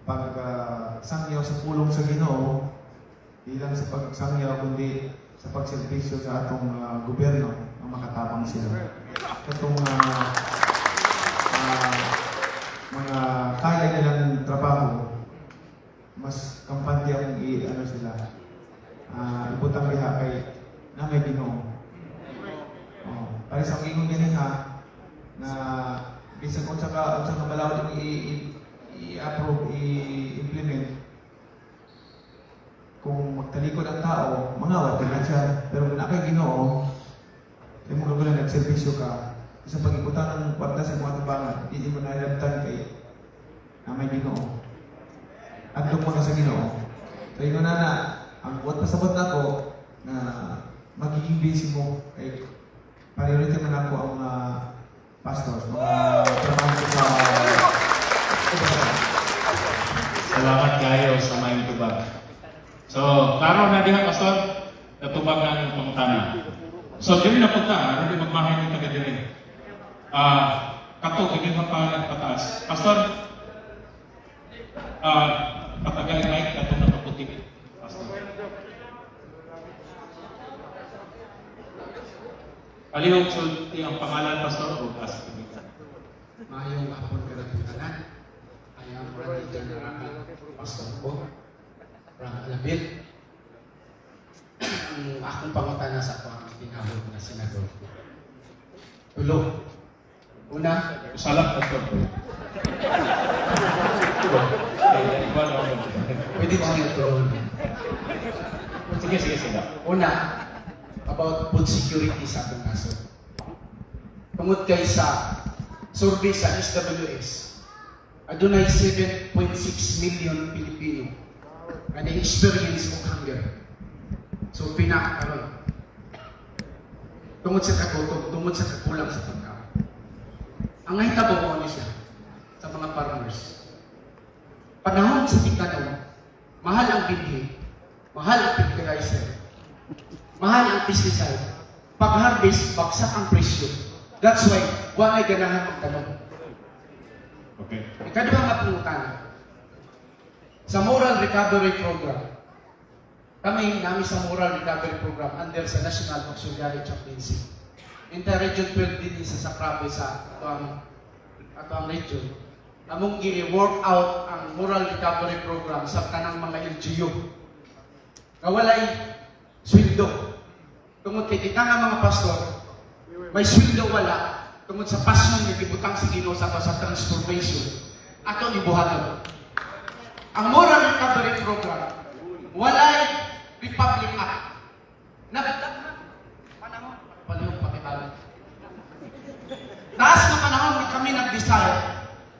pagsangyaw sa pulong sa Ginoo, hindi lang sa pagsangyaw kundi sa pagserbisyo sa atong gobyerno ang makatabang sila. Katong mga kaya nilang trabaho, mas kampante ang i ano sila. Ibutang diha kay na may Ginoo. Oh, para sa ingon ganiha na bisan unsa ka balaod ang i-approve, i-implement, kung magtalikod ang tao, mangawat ka na siya. Pero kung naa kay Ginoo, kay mo kagulan nagserbisyo ka, sa pag-ibutang ng kwarta sa mga tabangan, hindi mo nalabtan kay na may Ginoo. Adlok mo na sa Ginoo. So ingon na ang buot pasabot nako na magiging busy mo kay Priority man ako ang mga pastors, mga trabahante sa Salamat kayo sa maayong tubag. So, klaro na diha, Pastor, natubag na ang pangutana. So, diri na punta, ano di magmahay ng taga diri. Ah, kato gid pa nagpataas. Pastor, patagal mic kato nakaputi. Pastor. Palihog sulti ang pangalan, Pastor, o as. Maayong hapon kanatong tanan. I am Randy John Aracal, pastor ko from Alabil. Ang akong pangutana sa ako ang tinawag na senador. Tulo. Una, Usalap, Pastor. Pwede ba yung tulo? Sige, sige, sige. Una, about food security sa atong nasod. Tungod kay sa survey sa SWS, adunay 7.6 million Pilipino nga na-experience og hunger. So pina karon. Tungod sa kagutom, tungod sa kakulang sa pagkaon. Ang nahitabo mo ni siya sa mga farmers. Panahon sa tigtanom, mahal ang binhi, mahal ang fertilizer, mahal ang pesticide. Pag-harvest, bagsak ang presyo. That's why, walay ganahan magtanom. Ikaduha nga pangutana, sa Moral Recovery Program, kami nami sa Moral Recovery Program under sa National Auxiliary Chaplaincy. Inter-Region 12 din sa Sakrabe sa ato ang region. Among gi-work out ang Moral Recovery Program sa tanang mga LGU. Nga walay sweldo. Tungod kay kita nga mga pastor, may sweldo wala, tungod sa passion nga gibutang sa Ginoo sa ato sa transformation, ato gibuhaton. Ang Moral Recovery Program, walay Republic Act. Na panahon, palihog pakibalik. Taas na panahon nga kami nag-decide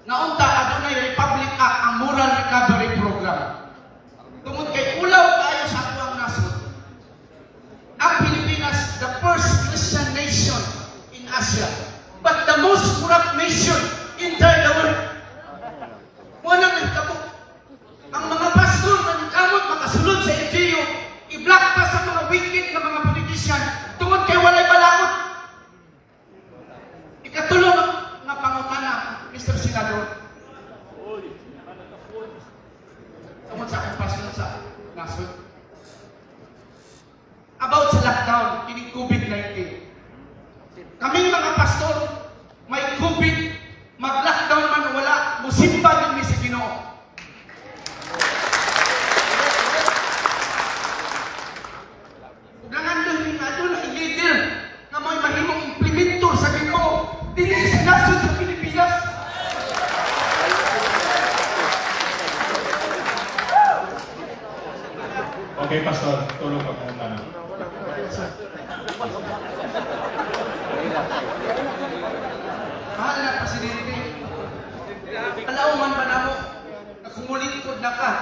na unta adunay Republic Act ang Moral Recovery Program. Tungod kay ulaw kaayo sa ato ang nasod. Ang Pilipinas, the first Christian nation in Asia, but the most corrupt nation in the world. Mo nang nahitabo. Ang mga pastor na kamot makasulod sa LGU, i-block pa sa mga wicked na mga politician tungod kay walay balaod. Ikatulo nga pangutana, Mr. Senador. Tungod sa akong passion sa nasod. About sa lockdown, kining COVID-19. Kaming mga pastor, may COVID, mag-lockdown man o wala, musimba din mi sa Ginoo. Ug nangandoy mi nga adunay leader nga may mahimong implementor sa Ginoo dinhi sa nasod sa Pilipinas. Okay, Pastor. Tulong pagpunta na. Mahal na Presidente, alawman ba namo na kumulingkod na ka?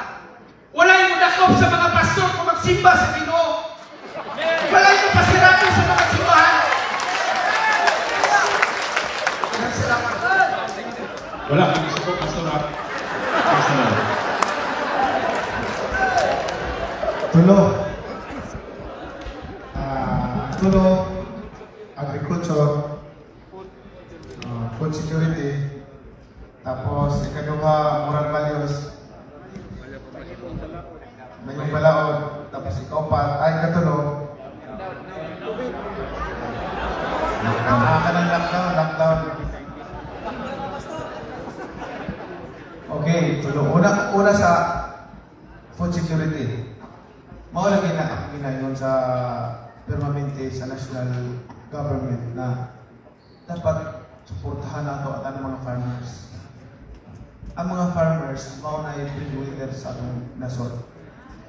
Walay mo dakop sa mga pastor kung magsimba sa Ginoo. Walay mo pasirato sa mga simbahan. Salamat. Wala kang gusto ko, Pastor. Ha? Pastor. Tulo. Tulo, agriculture, food security, tapos ikaduha, moral values, may yung balaod, tapos ikaupat, ay katulo, kanang lockdown, lockdown. Okay, tulo. Una, una sa food security. Mao lagi na ang ginayon sa permanente sa national government na dapat suportahan nato ang mga farmers. Ang mga farmers mao na yung breadwinner sa atong nasod.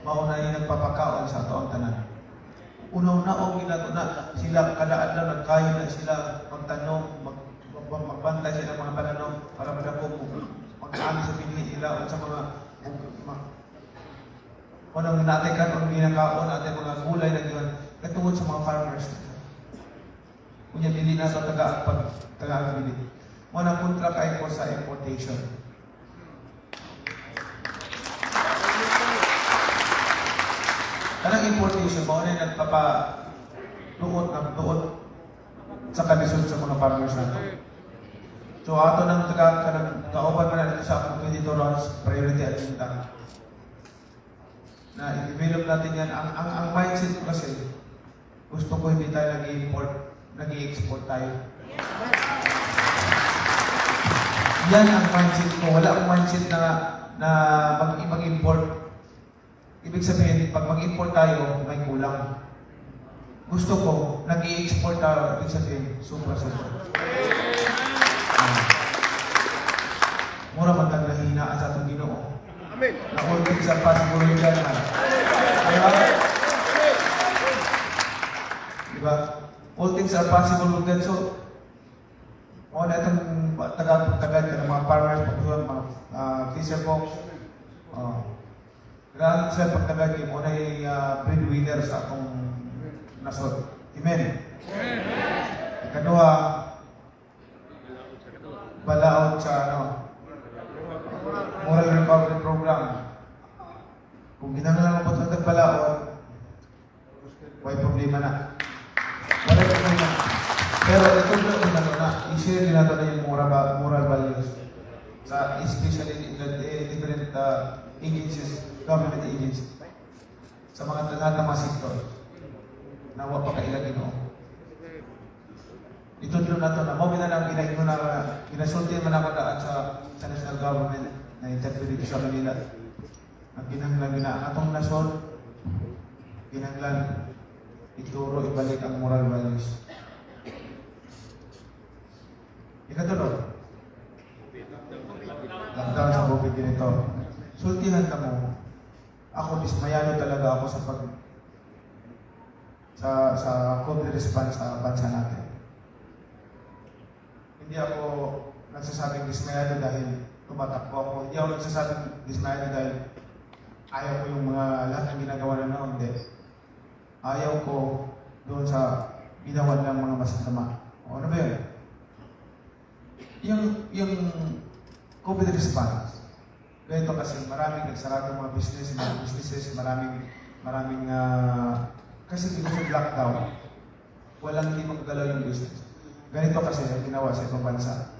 Mao na yung nagpapakaon sa atong tanan. Una-una og ginato na sila kada adlaw nagkayo na sila magtanom, magbantay sila mga pananom para madako pagkaami sa binhi nila o sa mga unang natin karon ginakaon natin mga gulay na yun katungod sa mga farmers. Unya dili na sa taga pag taga bili. Mo na kontra kay ko sa importation. Kanang importation mao na nagpapa duot na duot sa kalisod sa mga farmers nato. So ato nang taga kanang kauban man natin sa akong 22 rounds priority agenda na i-develop natin yan. Ang mindset ko kasi, gusto ko hindi tayo nag-import, nag-export tayo. Yan ang mindset ko. Wala akong mindset na mag-import. Ibig sabihin, pag mag-import tayo, may kulang. Gusto ko, nag-i-export tayo, ibig sabihin, sobra-sobra. Ah. Mura man tag nahinaan sa atong Ginoo. Amen. Na all things are possible with God man. Diba? Diba? All things are possible with God. So, mo na itong taga-taga ng mga farmers, pagsulat, mga fisher folks. Grabe sila pagtagal mo na breadwinner sa atong nasod. Amen. Ikaduha, balaod sa ano, moral recovery program. Kung ginagawa mo po sa balaod, may problema na. Wala problema. Pero ito na ano na, i-share din natin na yung moral values. Sa especially in the different agencies, government agencies. Sa mga lahat ng mga sektor na wa pa kaila Ginoo. Itudlo nato na mo na lang ginaingon na ginasulti man ako daan sa national government na interview dito sa Manila. Ang kinahanglan gina ang atong nasod, kinahanglan ituro ibalik ang moral values. Ikatulo, lockdown sa COVID ganito. Sultihan ka mo. Ako, dismayado talaga ako sa pag sa COVID response sa bansa natin. Hindi ako nagsasabing dismayado dahil tumatakbo ako. Hindi ako nagsasabing dismayado dahil ayaw ko yung mga lahat ng ginagawa na noon. Hindi. Ayaw ko doon sa ginawa ng mga masasama. O, ano ba yun? Yung COVID response, ganito kasi maraming nagsarado mga business, mga businesses, maraming maraming kasi because of lockdown, walang hindi magagalaw yung business. Ganito kasi ang ginawa sa ibang bansa.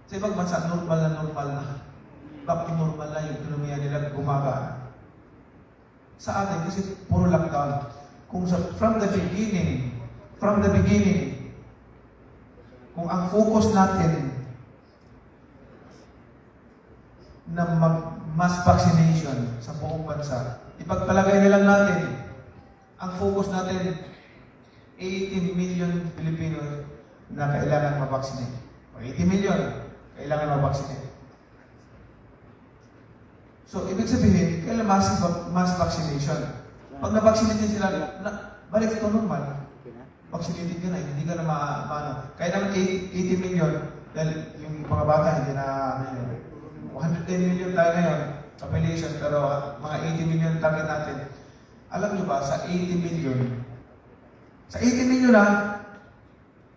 Sa ibang bansa, normal na normal na. Back to normal na yung ekonomiya nila, gumagana. Sa atin, kasi puro lockdown. Kung sa, from the beginning, kung ang focus natin na mag mass vaccination sa buong bansa, ipagpalagay na lang natin, ang focus natin, 18 million Pilipino na kailangan ma-vaccinate. O 80 million, kailangan ma-vaccinate. So, ibig sabihin, kailangan massive mass vaccination. Pag na-vaccinate din sila, na, balik to normal. Vaccinated ka na, hindi ka na maano. Kaya naman 80 million, dahil yung mga bata hindi na, ano yun, 110 million tayo ngayon, population, pero mga 80 million target natin. Alam nyo ba, sa 80 million, sa 80 million na,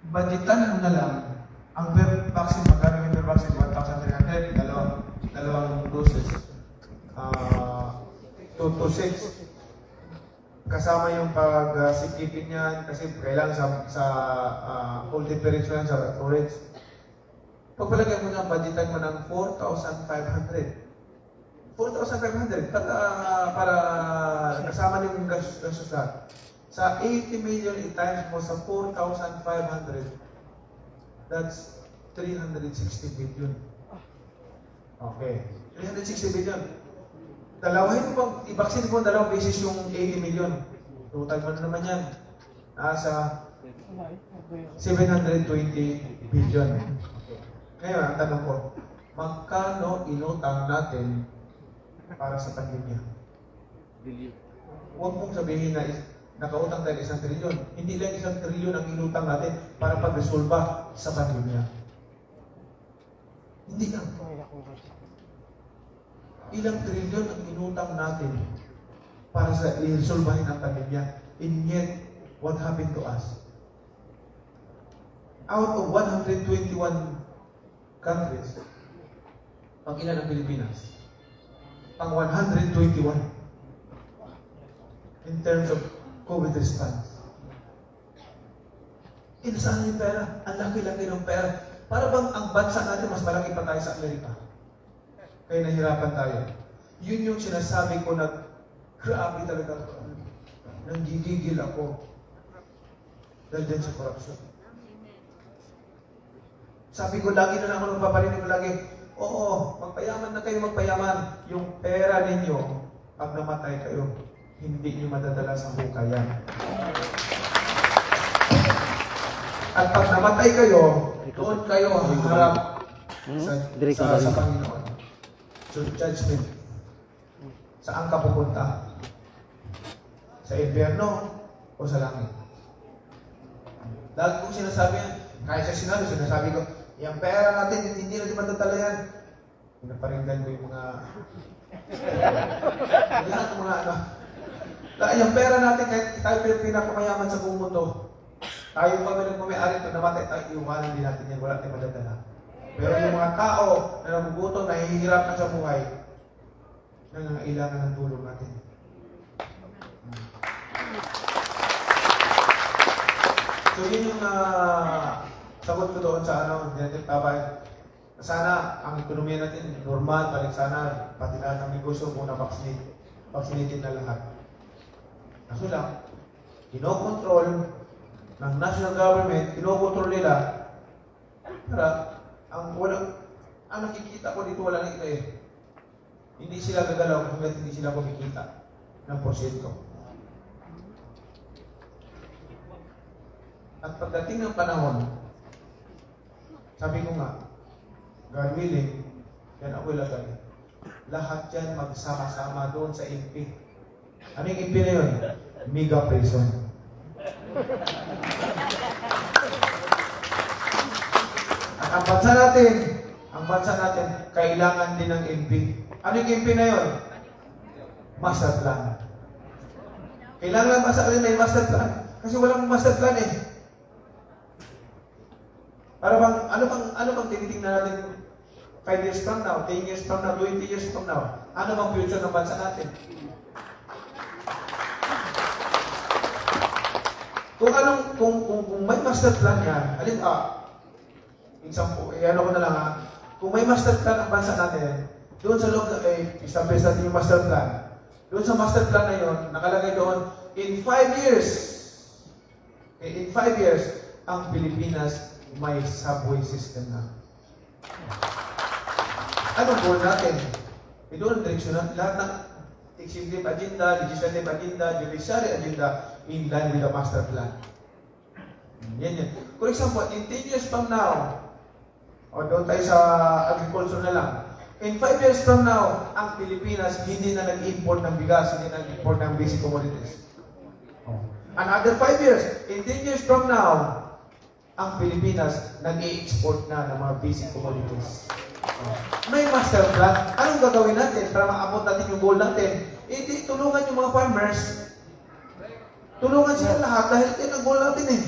budgetan mo na lang, ang per vaccine, magkano yung per vaccine? 1,300, dalawang doses. 2 to 6. Kasama yung pag-sikipin niyan kasi kailangan sa cold temperature yan, sa storage. Pagpalagay mo na, budgetan mo ng 4,500. 4,500 para kasama yung gastos lahat. Sa 80 million i-times mo sa 4,500, that's 360 billion. Okay. 360 billion. Dalawahin mo bang, i-vaccine mo dalawang beses yung 80 million. Total mo na naman yan. Nasa 720 billion. Okay. Ngayon, ang tanong ko, magkano inutang natin para sa pandemya? Huwag mong sabihin na nakautang tayo 1 trilyon. Hindi lang 1 trilyon ang inutang natin para pagresolba sa pandemya. Hindi lang. Ilang trilyon ang inutang natin para sa iresolbahin ang pandemya. And yet, what happened to us? Out of 121 countries, pang ilan ang Pilipinas? Pang 121 in terms of COVID response. Eh, nasaan yung pera? Ang laki-laki ng pera. Para bang ang bansa natin, mas malaki pa tayo sa Amerika. Kaya nahirapan tayo. Yun yung sinasabi ko na grabe talaga. Nanggigigil ako dahil din sa corruption. Sabi ko, lagi na lang ako nagpaparinig ko lagi, "Oo, magpayaman na kayo, magpayaman. Yung pera ninyo, pag namatay kayo, hindi nyo madadala sa hukayan. At pag namatay kayo, doon kayo haharap sa Panginoon." So, judgment. Saan ka pupunta? Sa impyerno o sa langit? Lagi kong sinasabi yan, kahit sa sinabi, sinasabi ko, "Yung pera natin, hindi natin madadala yan." Pinaparinggan ko yung mga, lahat ng mga ano. Lahat yung pera natin, kahit tayo pinakamayaman sa buong mundo, tayo pa may nagmamayari, pag namatay tayo, iwanan din natin yan, wala tayong madadala. Pero yung mga tao na nagugutom, nahihirapan sa buhay, nangangailangan ng tulong natin. So yun yung sagot ko doon sa ano, hindi natin babay. Sana ang ekonomiya natin normal, balik sana, pati lahat ng negosyo muna vaccinated na lahat. Kaso lang, kinokontrol ng national government, kinokontrol nila para ang walang ang nakikita ko dito, wala na eh. Hindi sila gagalaw hanggang hindi sila kumikita ng porsyento. At pagdating ng panahon, sabi ko nga, God willing, yan ako ilagay. Lahat yan magsama-sama doon sa MP. Ano yung MP na yun? Mega prison. At ang bansa natin, kailangan din ng MP. Ano yung MP na yun? Master plan. Kailangan ng bansa natin may master plan. Kasi walang master plan eh. Para bang, ano bang tinitingnan natin 5 years from now, 10 years from now, 20 years from now? Ano bang future ng bansa natin? Kung anong, kung may master plan yan, alin, example, eh, ano ko na lang ha, kung may master plan ang bansa natin, doon sa loob, eh, establish natin yung master plan. Doon sa master plan na yun, nakalagay doon, in 5 years, eh, in 5 years, ang Pilipinas may subway system na. Anong goal natin? Ito ang direksyon natin. Lahat ng executive agenda, legislative agenda, judiciary agenda, in line with the master plan. Yan yan. For example, in 10 years from now, o doon tayo sa agriculture na lang, in 5 years from now, ang Pilipinas hindi na nag-import ng bigas, hindi na nag-import ng basic commodities. Oh. Another 5 years, in 10 years from now, ang Pilipinas nag-i-export na ng mga basic commodities. Oh. May master plan. Anong gagawin natin para maabot natin yung goal natin? Eh, di, tulungan yung mga farmers. Tulungan sila lahat dahil yan ang goal natin eh.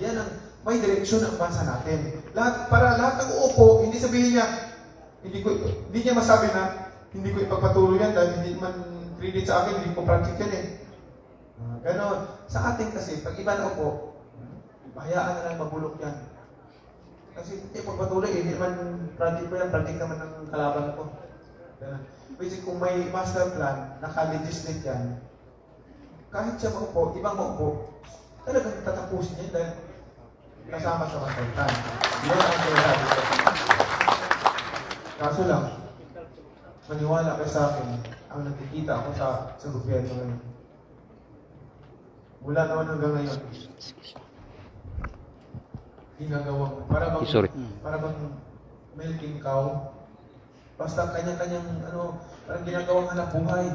Yan ang may direksyon ang bansa natin. Lahat, para lahat ng uupo, hindi sabihin niya, hindi niya masabi na hindi ko ipagpatuloy yan dahil hindi man credit sa akin, hindi ko project yan eh. Ganon. Sa atin kasi, pag iba na upo, hayaan na lang mabulok yan. Kasi hindi pagpatuloy, eh, hindi man project ko yan, project naman ng kalaban ko. Ganun. Which is, kung may master plan, naka-legislate yan, kahit siya maupo, ibang maupo, talagang tatapusin niya dahil kasama sa master plan. Yun ang sinasabi ko. Kaso lang, maniwala kayo sa akin, ang nakikita ako sa gobyerno ngayon. Mula naman hanggang ngayon, ginagawang, para bang milking cow, basta kanya-kanyang, ano, parang ginagawang hanap buhay.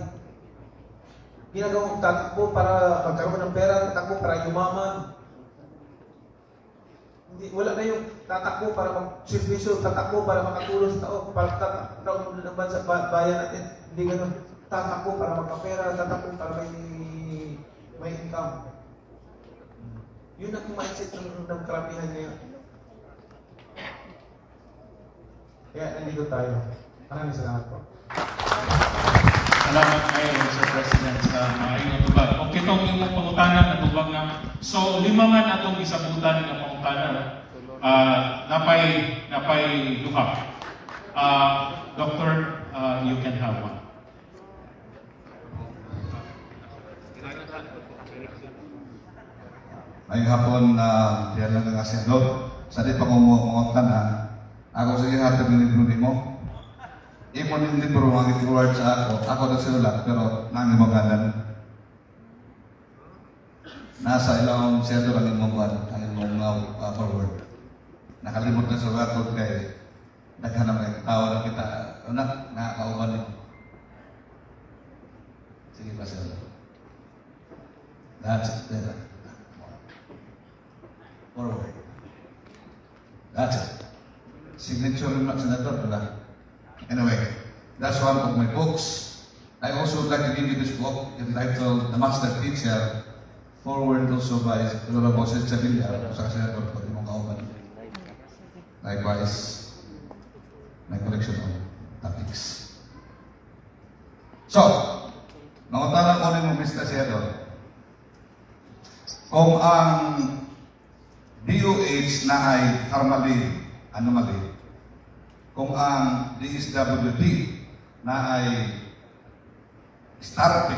Ginagawang tatakbo para magkaroon ng pera, tatakbo para yumaman. Hindi, wala na yung tatakbo para magservisyo, tatakbo para makatulong sa tao, para tatakbo ng bansa, bayan natin. Hindi ganun. Tatakbo para magkapera, tatakbo para may income. Yun ang mindset ng karamihan ngayon. Kaya nandito tayo. Maraming salamat po. Salamat kayo, Sir President, sa maayong tubag. Okay, itong imong pangutana, natubag na. So, lima man atong isabutan nga pangutana. Napay duha. Doctor, you can have one. Ngayong hapon na diyan lang ang senador. Sa di pa ko mo na ako sige hatag ng libro nimo. Imo ning libro ang i-forward sa ako. Ako na sinulat pero nang imong ganan. Nasa ilong senador ang imong kuan, ang imong forward. Nakalimot na sa record kay daghan na mga tao na kita anak nakakauban nimo. Sige pa, senador. That's it. Forward. That's it. Signature na, Senator, diba? Anyway, that's one of my books. I also would like to give you this book entitled The Master Teacher, forward also by Honorable Ced Villar, sa Senator ko, imong kauban. Likewise, my collection of topics. So, mangutana ko nimo, Mr. Senator, kung ang DOH na ay Pharmally anomaly, kung ang DSWD na ay Starpic,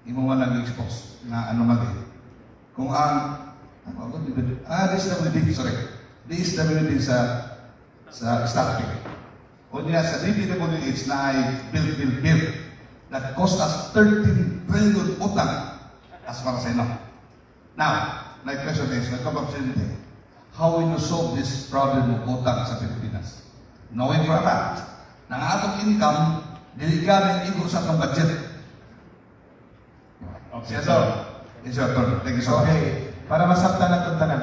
imo man lang expose na anomaly. Kung ang ano, DSWD, sorry, DSWD sa Starpic. O niya sa DPWH na ay build, build, build that cost us 13 trillion utang as far as I know. Now, my question is, my Presidente, how will you solve this problem of utang sa Pilipinas? Knowing for a fact na ang atong income, dili galing igo sa atong budget. Okay, Senator, it's your turn. Thank you so much. Okay, para masabtan naton tanan.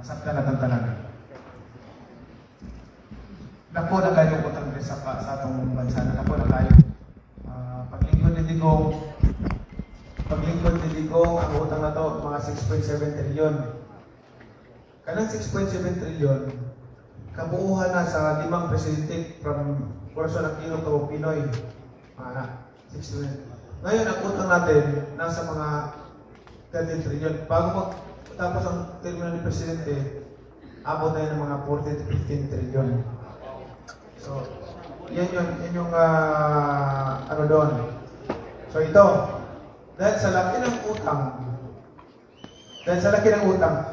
Masabtan naton tanan. Dako na kayo utang diri sa atong bansa. Dako na kayo. Paglingkod ni Digong, ang utang na to mga 6.7 trillion. Kanang 6.7 trillion, kabuuhan na sa limang presidente from Corazon Aquino to PNoy. Mga 6 trillion. Ngayon, ang utang natin nasa mga 13 trillion. Bago mag tapos ang termino ni Presidente, abot na yun ng mga 14 to 15 trillion. So, yan yung ano doon. So ito, dahil sa laki ng utang,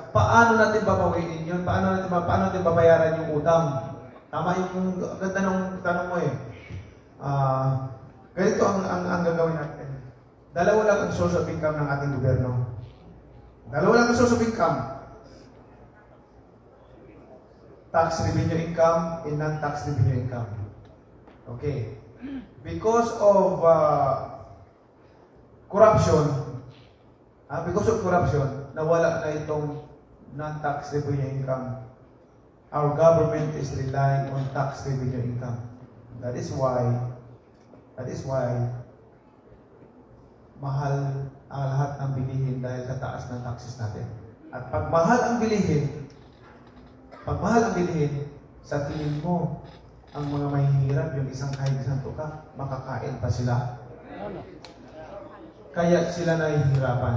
paano natin babawiin yun? Paano natin babayaran yung utang? Tama yung ganda ng tanong mo eh. Ganito ang gagawin natin. Dalawa lang ang source of income ng ating gobyerno. Dalawa lang ang source of income. Tax revenue income and non-tax revenue income. Okay. Because of corruption, nawala na itong non-tax revenue income. Our government is relying on tax revenue income. That is why mahal ang lahat ng bilihin dahil sa taas ng taxes natin. At pag mahal ang bilihin, sa tingin mo, ang mga mahihirap, yung isang kahig isang tuka, makakain pa sila? Kaya sila nahihirapan.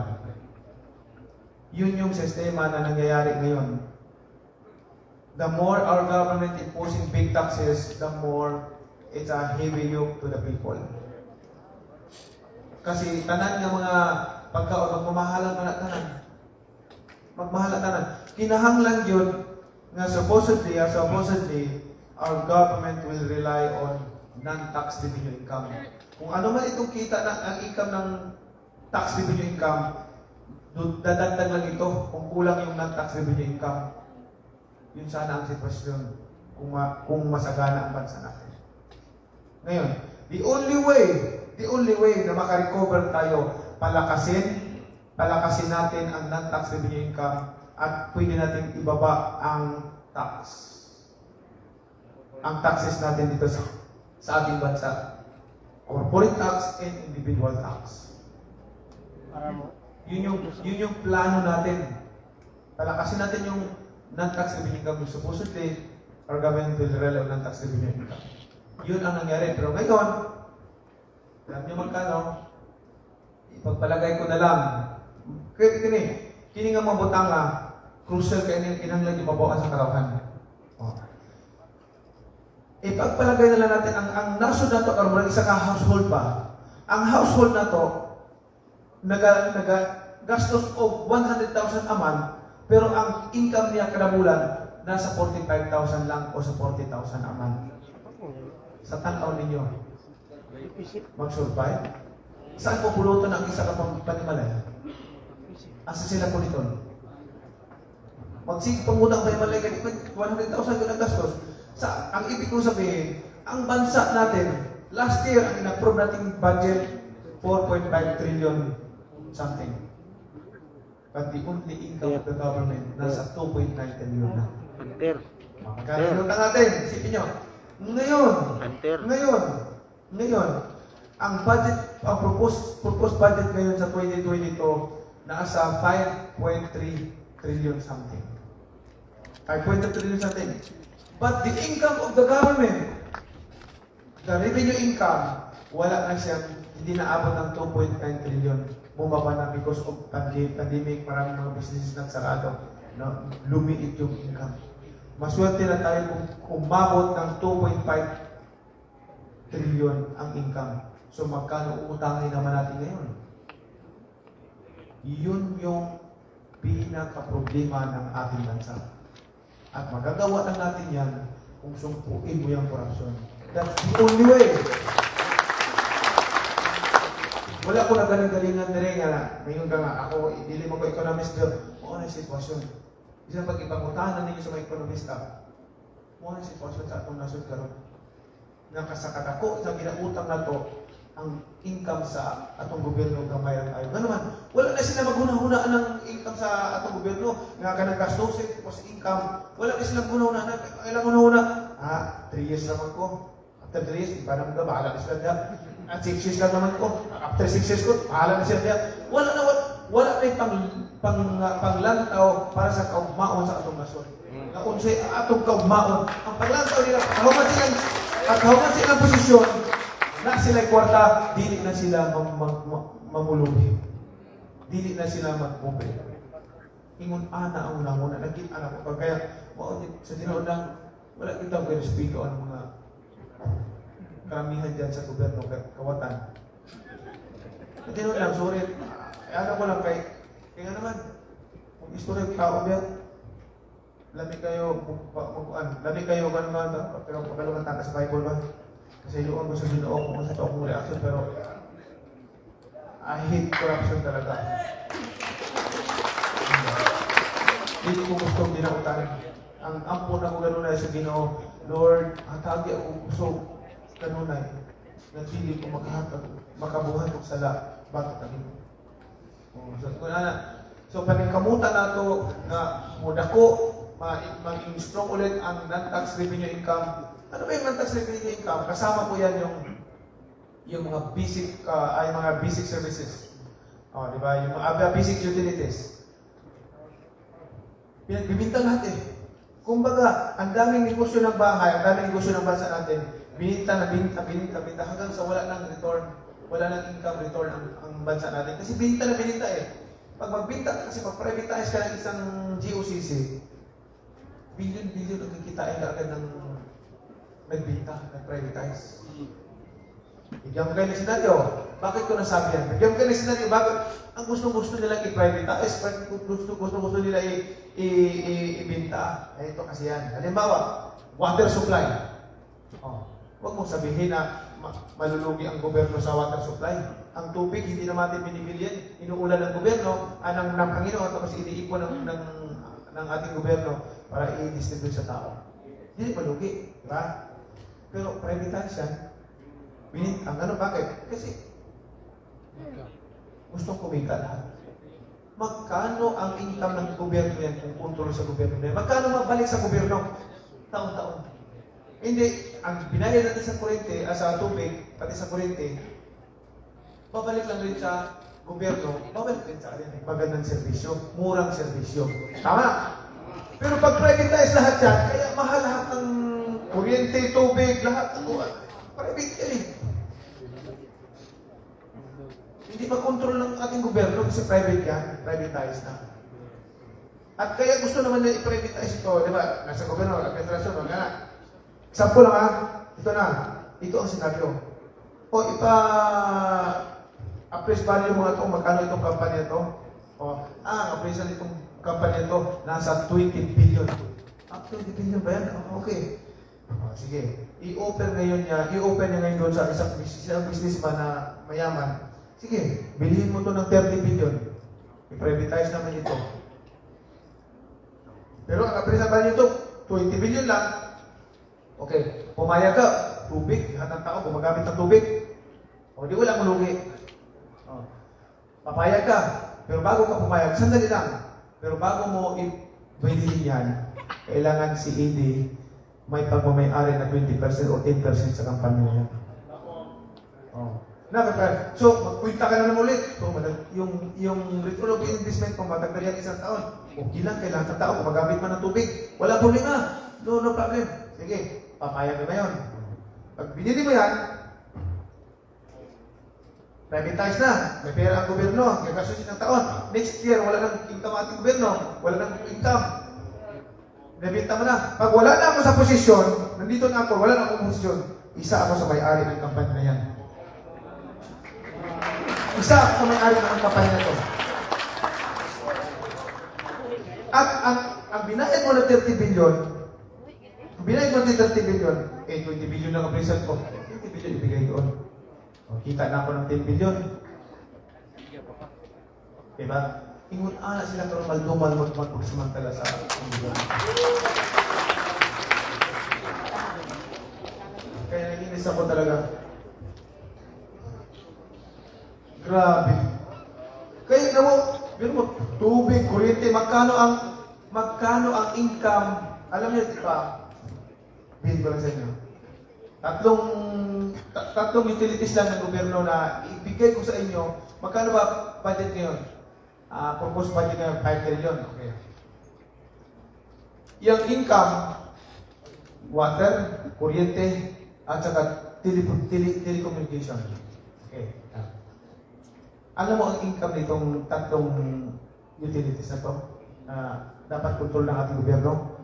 Yun yung sistema na nangyayari ngayon. The more our government imposing big taxes, the more it's a heavy yoke to the people. Kasi tanan nga mga pagkaon, magmamahalan man na tanan. Magmahala tanan. Kinahanglan yun nga supposedly, our government will rely on non-tax revenue income. Kung ano man itong kita na ang income ng tax revenue income, dadagdag lang ito kung kulang yung non-tax revenue income. Yun sana ang sitwasyon kung masagana ang bansa natin. Ngayon, the only way na makarecover tayo, palakasin natin ang non-tax revenue income at pwede natin ibaba ang tax. Ang taxes natin dito sa ating bansa. Corporate tax and individual tax. Yun yung plano natin. Palakasin natin yung non-tax revenue income. Supposedly, our government will rely on non-tax revenue income. Yun ang nangyari. Pero ngayon, alam niyo magkano? Ipagpalagay ko na lang. Kaya kini, kini nga mga butanga, crucial kay ning kinahanglan yung mabuan sa katawhan. Oh. Ipagpalagay na lang natin ang nasod nato karon, murag isa ka household pa. Ang household nato naga gastos og 100,000 a month, pero ang income niya kada bulan nasa 45,000 lang o sa 40,000 a month. Sa tanaw ninyo, mag-survive? Saan mo pulutan ang isa ka panimalay? Asa sila puliton? Magsige pangutang panimalay ka, 100,000 ka ng gastos. Sa, ang ibig kong sabihin, ang bansa natin, last year, ang in-approve nating budget, 4.5 trillion something. But the only income of the government, nasa 2.9 trillion na. Hunter. Magkano yung utang natin? Isipin nyo. Ngayon, Hunter. ngayon, ang budget, ang proposed budget ngayon sa 2022, nasa 5.3 trillion something. 5.3 trillion something. But the income of the government, the revenue income, wala na siyang, hindi naabot ng 2.9 trillion. Bumaba na because of pandemic, maraming mga businesses nagsarado. No? Lumiit yung income. Maswerte na tayo kung umabot ng 2.5 trillion ang income. So magkano uutangin naman natin ngayon? Yun yung pinaka-problema ng ating bansa. At magagawa lang natin yan kung sumpuin mo yung korupsyon. That's the only way. Wala ko na galing-galingan dire nga na, ngayon ka nga, ako, dili mo ko economist, pero mao na sitwasyon. Bisan pag ipangutahan ninyo sa mga ekonomista, mao na sitwasyon sa atong nasod karon. Nakasakadako sa ginautang nato, ang income sa atong gobyerno gamay ra kayo. Nga naman, wala na sila maghuna-hunaan ng income sa atong gobyerno, nga kanang gastusin tapos income, wala na silang huna-huna na, ilang huna-huna, 3 years naman ko. After 3 years, iba naman ka, bahala na sila diha. At 6 years lang naman ko. After 6 years ko, bahala na sila diha. Wala na, wala, wala na yung panglantaw para sa kaugmaon sa atong nasod. Nga unsay atong kaugmaon. Ang panglantaw nila, paghuman silang posisyon, na sila kwarta, dili na sila mamulubi. Dili na sila magpobre. Ingon ana ang unang-una, nakita na ko. Kaya, mao sa tinuod lang, wala kita og respeto ang mga karamihan dyan sa gobyerno, kawatan. Sa tinuod lang, sorry, eh, ano ko lang kay, kaya nga naman, kung istorya tao biya, lami kayo, lami kayo, ganun nga, pero pagkaluman takas Bible ba? Kasi iluwan ko sa Ginoo kung sa to akong reaction, pero I hate corruption talaga. Hindi ko gustong dinautan. Ang ampo na ko ganunay sa Ginoo, Lord, hatagi ako kusog kanunay na dili ko makahatag, makabuhat og sala batok kami. Oh, so, kung ana, so paningkamutan nato nga modako, maging strong ulit ang non-tax revenue income. Ano ba yung non-tax revenue income? Kasama po yan yung mga basic ay mga basic services. Oh, di ba? Yung mga basic utilities. Pinagbibinta lahat eh. Kumbaga, ang daming negosyo ng bahay, ang daming negosyo ng bansa natin, bininta na binta, binta, binta, hanggang sa wala nang return, wala nang income return ang bansa natin. Kasi binta na bininta eh. Pag magbinta, kasi mag-privatize ka ng isang GOCC, billion-billion ang kikitain ka agad ng nagbinta, nag-privatize. Bigyan ko kayo ng senaryo. Bakit ko nasabi yan? Bigyan ko kayo ng senaryo. Bakit? Ang gusto-gusto nilang i-privatize, gusto-gusto nila ibinta. Eh, ito kasi yan. Halimbawa, water supply. Oh, huwag mong sabihin na malulugi ang gobyerno sa water supply. Ang tubig, hindi naman natin binibili yan. Inuulan ng gobyerno, anang ng Panginoon, tapos iniipon ng ating gobyerno para i-distribute sa tao. Hindi malugi, di ba? Pero privatize yan. Ang ano, bakit? Kasi gustong kumita lahat. Magkano ang income ng gobyerno yan kung kontrol sa gobyerno yan? Magkano mabalik sa gobyerno? Taon-taon. Hindi, ang binayad natin sa kuryente, sa tubig, pati sa kuryente, babalik lang rin sa gobyerno, babalik din sa atin magandang serbisyo, murang serbisyo. Tama? Pero pag privatize lahat yan, kaya mahal lahat ng kuryente, tubig, lahat. Private yan eh. Hindi makontrol ng ating gobyerno kasi private yan, privatized na. At kaya gusto naman nila i-privatize ito, di ba? Nasa gobyerno, administrasyon, wag na. Example lang ha, ito na. Ito ang senaryo. O ipa appraise value mo nga ito, magkano itong company ito? O, ang appraisal itong company ito, nasa 20 billion. Ah, 20 billion ba yan? Oh, okay. O, sige. I-open ngayon niya, i-open niya ngayon doon sa isang businessman na mayaman. Sige, bilhin mo to ng 30 billion. I-privatize naman ito. Pero ang appraisal value ito, 20 billion lang. Okay, pumayag ka, tubig, lahat ng tao gumagamit ng tubig. O di wala akong lugi. O, papayag ka, pero bago ka pumayag, sandali lang. Pero bago mo i-bilhin yan, kailangan si AD may pagmamayari na 20% o 10% sa kampanya niya. Oh. So, magkwenta ka na naman ulit. So, yung return of investment mo, matagal yan isang taon. Okay lang, kailangan ng tao, gumagamit man ng tubig. Wala problema. No, no problem. Sige, papayag ka ngayon. Pag binili mo yan, privatize na. May pera ang gobyerno. Gagastusin ng taon. Next year, wala nang income ating gobyerno. Wala nang income. Nabenta mo na. Pag wala na ako sa posisyon, nandito na ako, wala na akong posisyon, isa ako sa may-ari ng kampanya na yan. Isa ako sa may-ari ng kampanya na to. At ang binayad mo na 30 billion, ang binayad mo na 30 billion, eh 20 billion lang ang appraisal ko, 20 billion ibigay doon. O, kita na ako ng 10 billion. Diba? Ingon ana sila karon maldumal magpagsamantala sa gobyerno. Kaya naiinis ako talaga. Grabe. Kaya na mo, biro mo, tubig, kuryente, magkano ang income? Alam niyo, di ba? Bill ko lang sa inyo. Tatlong utilities lang ng gobyerno na ibigay ko sa inyo. Magkano ba budget ngayon? Proposed budget ngayon, 5 trillion. Okay. Yung income, water, kuryente, at saka telecommunication. Okay. Alam mo ang income nitong tatlong utilities na to na dapat kontrol ng ating gobyerno?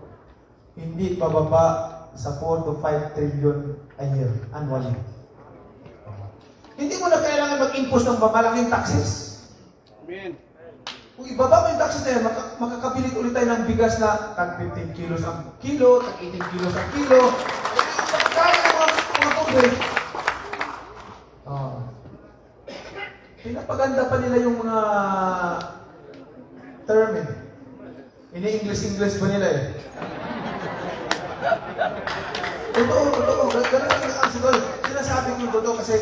Hindi bababa sa 4 to 5 trillion a year, annually. Hindi mo na kailangan mag-impose ng malaking taxes. Amen. Kung ibaba mo yung taxes na yan, makakabili ulit tayo ng bigas na tag 15 kilos ang kilo, tag 18 kilos ang kilo. Kaya ng mga tubig. Oh. Pinapaganda pa nila yung mga term eh. Ini-English-English pa nila eh. Totoo, totoo. Ganun ang siguro. Sinasabi ko yung totoo kasi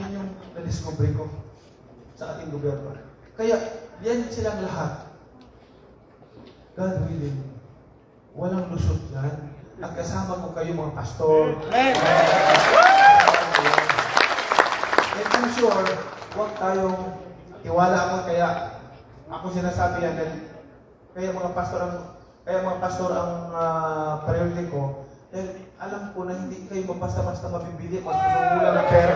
yun yung na-discover ko sa ating gobyerno. Kaya, yan silang lahat. God willing, walang lusot yan. At kasama ko kayo mga pastor. And I'm sure, huwag tayong tiwala ako, kaya ako sinasabi yan dahil kaya mga pastor ang priority ko dahil alam ko na hindi kayo basta-basta mabibili mas sinuhulan ng pera.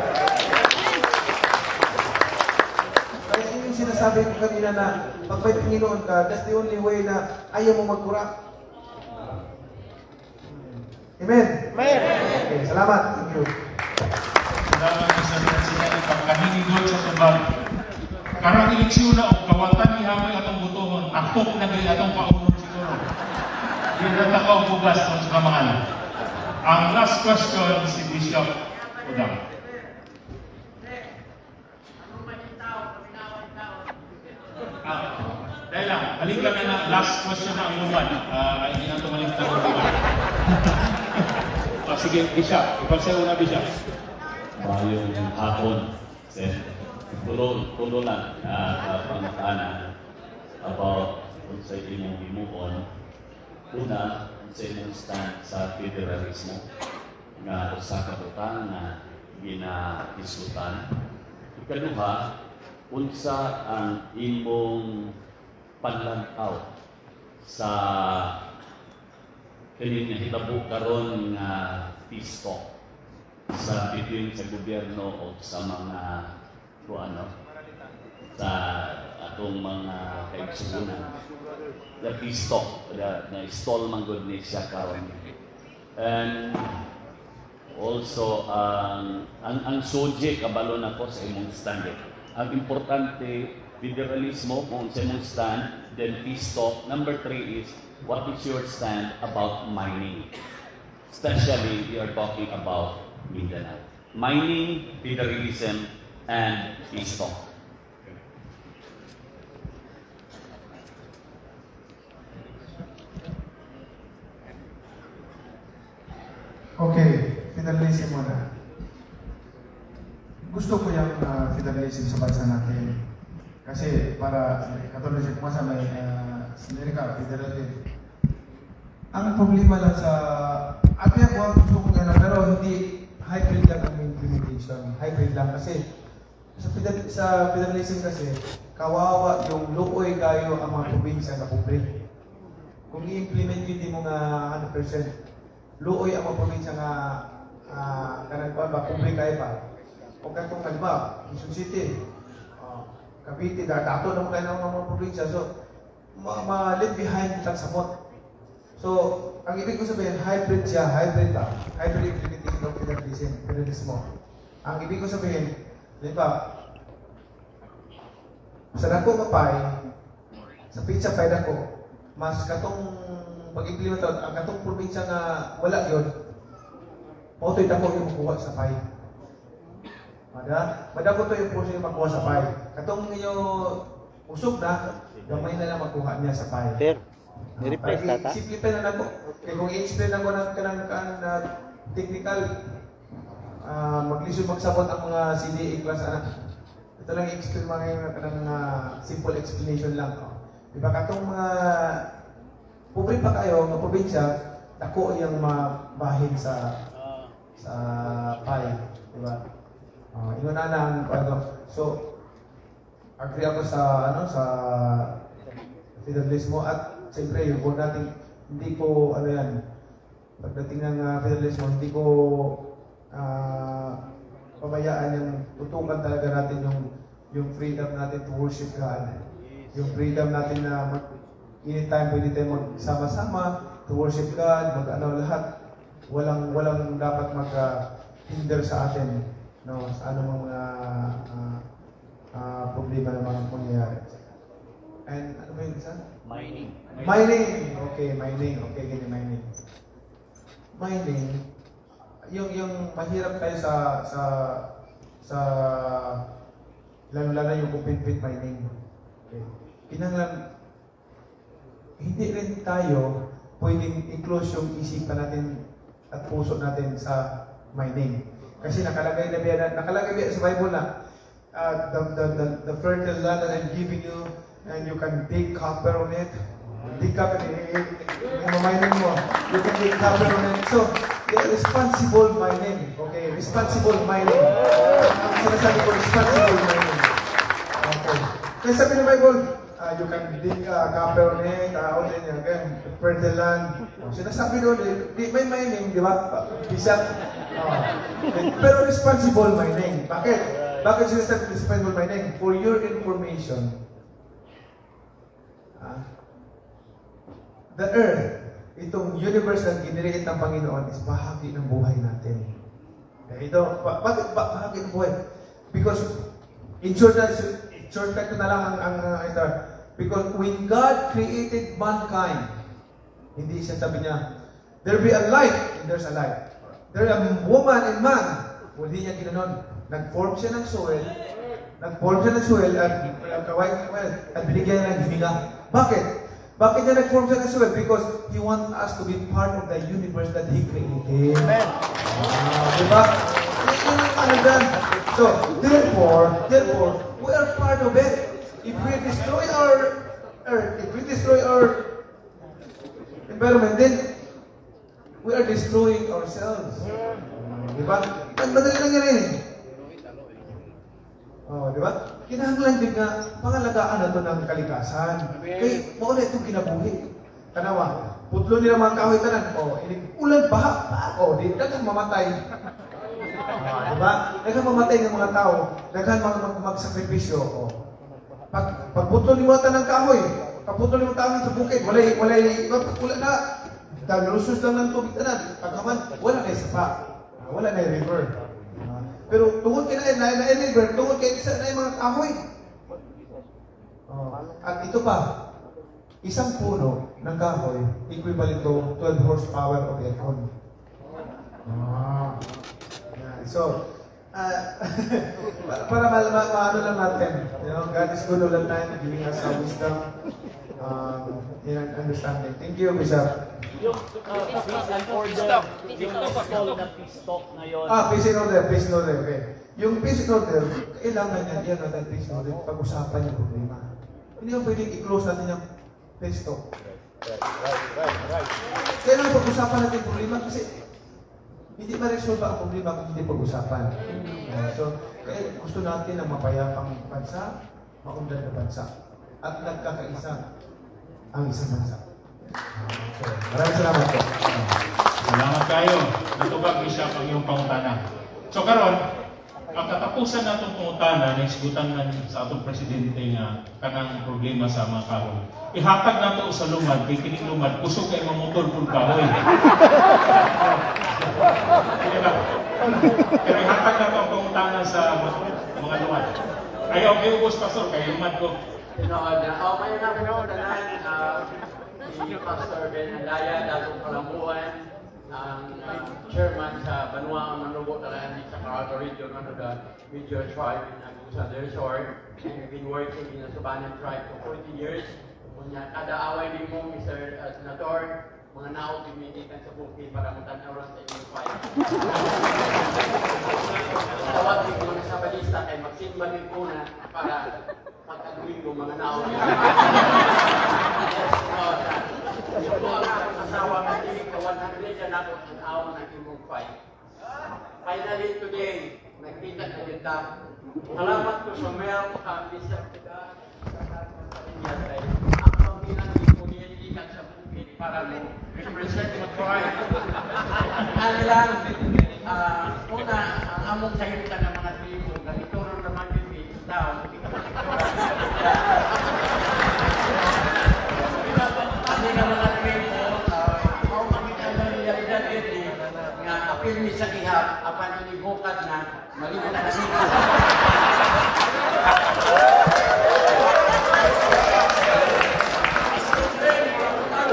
Kaya yun yung sinasabi ko kanina na pag may Panginoon ka, that's the only way na ayaw mo mag-corrupt. Amen? Amen. Okay, salamat. Thank you. Salamat, Mr. President. Pagkahinigod sa tubag. Karong eleksyon na og kawatan ni Hamoy atong botohon, takok na gyud atong kaunon siguro. Di na ta og bugas kung sa kamahal. Ang last question si Bishop Udang. Ah, dahil lang, balik lang na last question na ang uban. Ah, hindi na ito malimtan ang uban. Ah, sige, Bishop. Ikaw sa una, Bishop. Maayong hapon, sir. Tulo lang pangutana about sa imong himuon. Una, sa imong stand sa federalismo nga usa ka butang nga ginahisgutan. Ikaduha, Unsa ang imong panlantaw sa kining nahitabo karon nga peace talk sa between sa gobyerno o sa mga kuan, ano, sa atong mga kaigsuonan? The peace talk, the na stall man gud ni siya karon. And also ang SOGIE, kabalo na ko sa imong stand eh. Ang importante, federalismo kung sa imong stand, then peace talk. Number three is, what is your stand about mining? Especially, we are talking about Mindanao. Mining, federalism, and peace talk. Okay, federalism muna. Gusto ko yung federalism sa bansa natin. Kasi para, katulad sa kumasa may sa Amerika, federal din. Ang problema lang sa, ano yan, kung gusto ko ano, pero hindi, hybrid lang ang implementation. Hybrid lang kasi sa federalism kasi, kawawa yung luoy kayo ang mga probinsya na pobre. Kung i-implement yun di mo nga 100%, luoy ang mga probinsya nga kanang kuan ba, pobre kayo ba? O katong halimbawa, Quezon City, Cavite, dato naman kayo ng mga probinsya. So, ma-left behind lang samot. So, ang ibig ko sabihin, hybrid siya, hybrid ba? Hybrid implementation of federalism, federalismo. Ang ibig ko sabihin, di ba, sa dako nga pie, sa pizza pie dako, mas katong pag-implement ang katong probinsya nga wala yun, mao to'y dako yung makuha sa pie. Madako to yung puso yung makuha sa pie. Katong inyo usog na, gamay na lang makuha niya sa pie. Sir, ni-rephrase Para tata? I-simplify na nako. Kaya kung i-explain ako ng kanang kan na technical, maglisod magsabot ang mga CDA class ana. Ito lang i-explain mga yung kanang simple explanation lang. Oh. Di ba katong mga pobre pa kayo nga probinsya, dako yung mabahin sa pie, di ba? Ingon na ang ano. So agree ako sa ano, sa federalismo at siyempre yung huwag natin, hindi ko ano yan, pagdating ng federalismo, hindi ko pabayaan yung tutukan talaga natin yung freedom natin to worship God, yung freedom natin na anytime pwede tayo magsama-sama to worship God, mag ano lahat, walang walang dapat mag hinder sa atin, no, sa anumang mga problema na mga mangyayari. And ano ba yun isa? Mining. Mining. Okay, mining. Okay, ganyan, mining. Mining. Yung mahirap tayo sa lalo lalo na yung open pit mining. Okay. Kinahanglan hindi rin tayo pwedeng i-close yung isipan natin at puso natin sa mining. Kasi nakalagay ba sa Bible na the fertile land that I'm giving you and you can dig copper on it. Dig copper, yung mining mo, you can dig copper on it. So, yeah, responsible mining. Okay, responsible mining. Ang sinasabi ko, responsible mining. Okay. Kaya sabi ng Bible, you can dig copper on it, on it, again, fertile land. Oh, sinasabi doon, eh, di, may mining, di ba? Bisak. Oh. Pero responsible mining. Bakit? Bakit sinasabi responsible mining? For your information, the earth, itong universe na ginreate ng Panginoon is bahagi ng buhay natin. Kaya ito, bakit bahagi ng buhay? Because, in short, shortcut ko na lang ang ito. Because when God created mankind, hindi siya sabi niya, "There be a light," and there's a light. There a woman and man. Hindi niya ginanon. Nag-form siya ng soil, nag-form siya ng soil at kaway, well, at binigyan niya ng hininga. Bakit? Bakit niya nag-form siya ng soil? Because He wants us to be part of the universe that He created. Amen. Ah, di ba? Yun ang ano dyan. So, therefore, we are part of it. If we destroy our earth, if we destroy our environment, then we are destroying ourselves. Di ba? Ang madali lang yan eh. Oh. Oh, di ba? Kinahanglan din nga pangalagaan nato ng kalikasan. Kay mao na itong kinabuhi. Tanawa, putlo nila mga kahoy tanan. Oh, inig ulan baha. Oh, di daghang mamatay. Ah, di ba? Daghang mamatay ng mga tao, daghan mga magsakripisyo. Oh. Pag pagputlo nimo tanan kahoy, pagputlo nimo kahoy sa bukid, walay walay wala na. Dalusos lang ng tubig tanan. Pagkaman, wala na sapa. Ah, wala na river. Ah, pero tungod kay na na river, tungod kay isa na mga kahoy. Oh. At ito pa, isang puno ng kahoy equivalent to 12 horsepower of aircon. Ah. Yan. So, para maano lang natin, God is good all the time, giving us some wisdom and understanding. Thank you, Bishop. Yung peace and order, yung call na peace talk ngayon. Ah, peace and order, peace and order. Okay. Yung peace and order, kailangan yan, yan natin peace and order, pag-usapan yung problema. Hindi mo pwedeng i-close natin yung peace talk. Kailangan pag-usapan natin yung problema kasi hindi ma-resolve ang problema kung hindi pag-usapan. So, kaya gusto natin ng mapayapang bansa, maunlad na bansa, at nagkakaisa ang isang bansa. So, maraming salamat po. Salamat kayo. Natubag, Bishop, ang iyong pangutana. So karon, ang katapusan natong pangutana na isgutan man sa atong presidente nga kanang problema sa mga kahoy. Ihatag nato sa lumad kay kining lumad kusog kay mamutol pud kahoy. Di ba? Pero ihatag nato ang pangutana sa mga lumad. Ayaw kay ubos, pastor, kay lumad ko. Tinood na. Oh, may namin ako tanan, si Pastor Ben Andaya, Datong Kalambuan, ang chairman sa Banwa Manubo Talaan sa Caraga Region, one of the major tribe in Agusan del Sur. And we've been working in the Subanan tribe for 40 years. Kunya, kada away din mo, Mr. Senator, mga naog gimigikan sa bukid para matanaw lang sa inyong file. Tawag din ko mga sabalista kay magsimba din po na para pagka-Domingo mga naog. Yes, so, po ang akong asawa nga dili ka 100 na nako tan-awon ang imong file. Finally today, nagkita na kita. Salamat ko sa Mel, Mr. Pida, sa kay ako bilang gikan sa bukid para mo represent mo tribe. Ano lang, una, ang among kahimtang ng mga tribo, ganito ron naman yung tao, hindi ka Kami nga mga tribo, mao makita ang realidad ito, nga apil mi sa ihap, apan inibukad na, malimot na dito.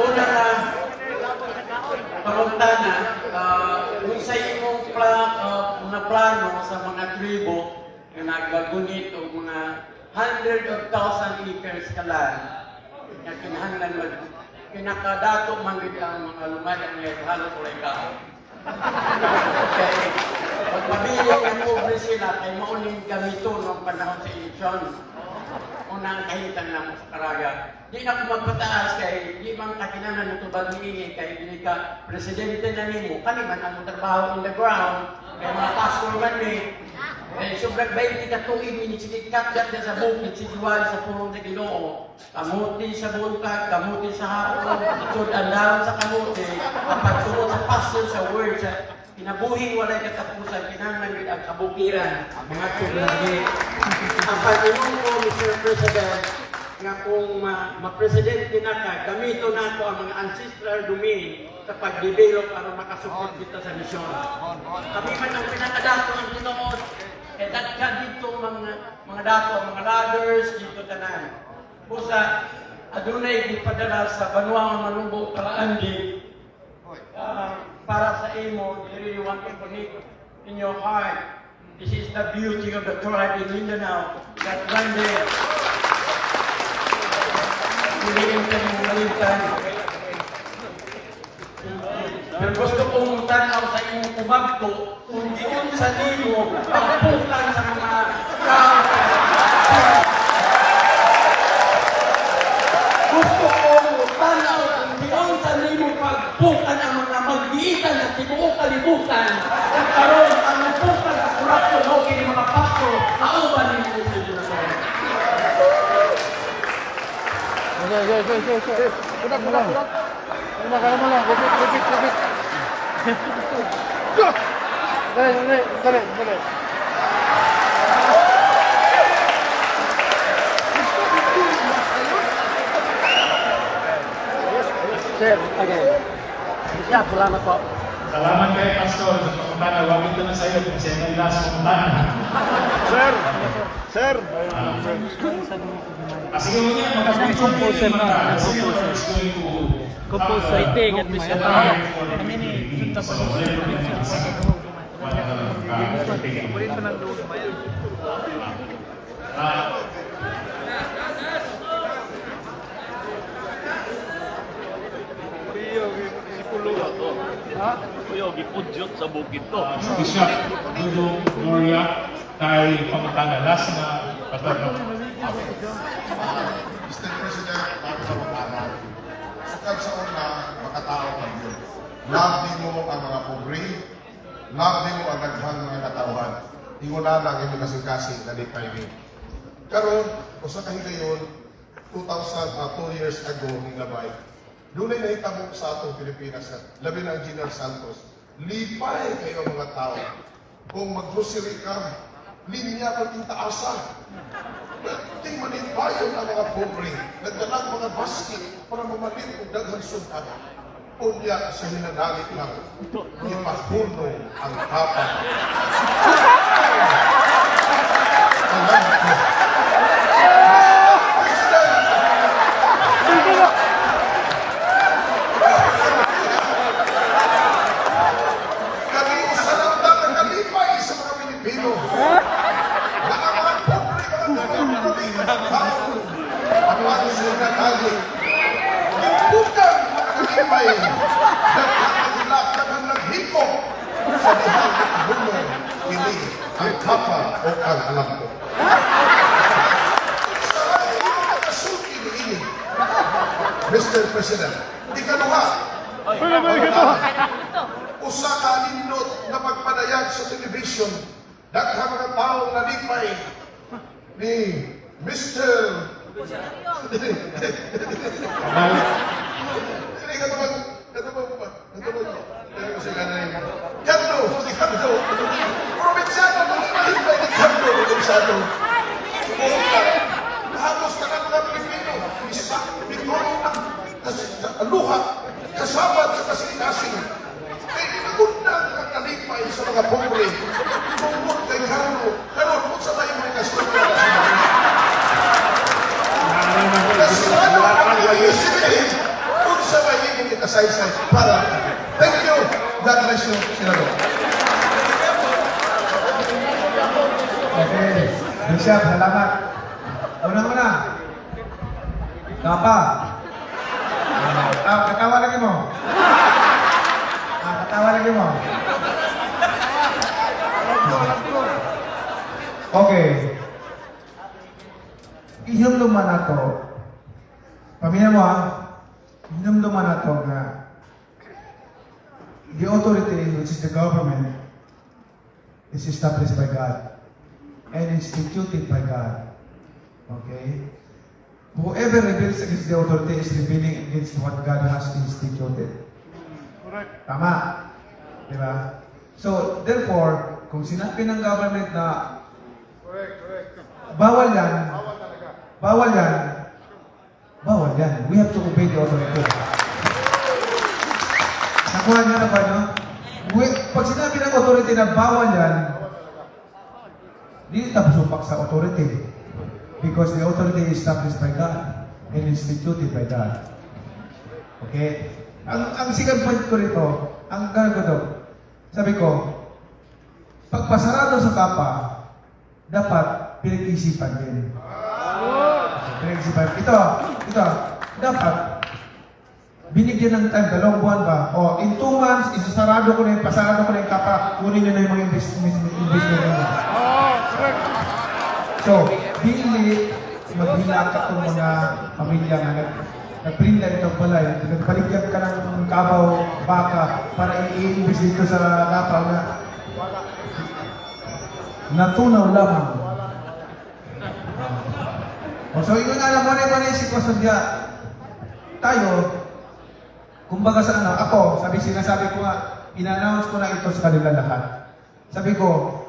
Una na, pangutana, kung sa imong mga plano sa mga tribo nga nagagunit og mga hundred of thousand acres ka land, nga kinahanglan mag pinakadato man gid ang mga lumad ang halos walay kaon. Kay pag mabili ang pobre sila kay mauning gamito ng panahon sa eleksyon. Unang kahintang namo sa Caraga. Di na ko magpataas kay di man kakinahanglan tubag niini kay dili ka presidente na nimo kani man ang trabaho in the ground kay mga pastor man ni. Eh, sobrang 20 ka tuig minisikat na sa bukid, si Juan sa pulong sa Ginoo. Kamuti sa buntag, kamuti sa hapon, sud ang sa kamuti, kapag tungod sa pastor sa word, sa kinabuhing walay katapusan, kinahanglan gyud ang kabukiran, mga lagi. Ang pag-ingon ko, Mr. President, nga kung ma-presidente na ka, gamito na ako ang mga ancestral domain sa pag-develop aron makasupport kita sa misyon. Kami man ang pinakadato ng tinuod, eh daghan dito mga dato, mga ladders dito tanan. Busa adunay gipadala sa Banwang Manubo Talaandi para sa imo, you really want to connect in your heart. This is the beauty of the tribe in Mindanao that one day hindi ka mo malimtan. Pero gusto kong tanaw sa imong kumagto kung giunsa nimo pagpukan sa mga tao. Gusto kong tanaw kung giunsa nimo pagpukan ang mga maggiitan sa tibuok kalibutan. At karon ang mupukan sa corruption o kini mga pastor kauban nimo. Sir, sir, sir. Kunak, kunak, kunak. Kunak, kaya mo lang. Repeat, repeat, repeat. Dali, dali, dali, dali. Sir, okay. Siya, salamat po. Salamat kay Pastor sa pangutana. Wag ito na sa iyo kung siya yung last pangutana. Sir! Sir! Sige mo niya, magka-picture Composer na. Senator is going to Composer. have Think at least the time for the meeting. So, wala problema. Wala ka lang. Take it. Sa bukid to. Bishop Dudong Gloria kay pangutana. Last na patanong. Mr. President, bago sa pag-aral, sukad sa una, makatao ka yun. Love nimo ang mga pobre, love nimo ang daghang mga katauhan. Ingon na lang imong kasing-kasing nalipay ni. Karon, usa ka higayon, 2000, 2 years ago ning labay, dunay nahitabo sa atong Pilipinas, labi na ang General Santos, lipay kayo ang mga tao. Kung mag-grocery ka, linya pag taasa. Ting manipayon ang mga pobre, nagdalag mga basket para mamalit og daghang sudan. Unya sa hinanalit lang, ipahunong ang kapal. Alam ko. President! Kami sa lang ang kalipay sa mga Pilipino. Na ang mga pobre, mga pobre, mga tao, ang mga sinatali, Limpukan mga kalipay, nagkakagilak, daghang naghikop sa dihang hunong kini ang kapa o ang alam ko. Sa nakasulti niini, Mr. President, ikaduha, usa ka nindot na pagpadayag sa television, daghang mga taong nalipay ni Mr. Dili katubag, katubag ba? Katubag. Dili ko sila na yun. Carlo, si Carlo. Probinsyano, nalipay ni Carlo, probinsyano. Sumunta. Halos na mga Pilipino, isa, pitulo na luha, kasabad sa kasing-kasing. Kay nagunang ang kalipay sa mga pobre. Tungod kay Carlo. Karon, kung sa tayo mga kasama. Nasirano ang ibig kung sa may imong ikasaysay para. Thank you. God bless you, Senador. Okay. Bishop, salamat. Unang-una, Kapa. Ah, katawa lagi mo. Ah, katawa lagi mo. Okay. Ihinumduman na to. Pamilya mo ah. Hinumduman na to nga the authority, which is the government, is established by God and instituted by God. Okay? Whoever rebels against the authority is rebelling against what God has instituted. Correct. Tama. Di ba? So, therefore, kung sinabi ng government na Correct, correct. bawal yan, Bawal talaga. bawal yan, bawal yan. We have to obey the authority. Nakuha niyo na ba, no? Pag sinabi ng authority na bawal yan, di tapos supak sa authority. Because the authority is established by God and instituted by God. Okay? Ang second point ko rito, ang gano'n ko to, sabi ko, pagpasarado sa kapa, dapat pinag-isipan din. Pinag-isipan. Ito, dapat binigyan ng time, 2 buwan ba? O, in 2 months, isasarado ko na yung, pasarado ko na yung kapa, kunin nyo na yung mga investment ninyo. Oh, correct. So, dili maghilak itong mga pamilya nga nagprinda itong balay, nagbaligyan ka ng kabaw, baka, para i-invest dito sa kapa na natunaw lamang. O, so, yun alam mo na yung sitwasyon niya. Tayo, kumbaga sa ano, ako, sinasabi ko nga, ina-announce ko na ito sa kanila lahat. Sabi ko,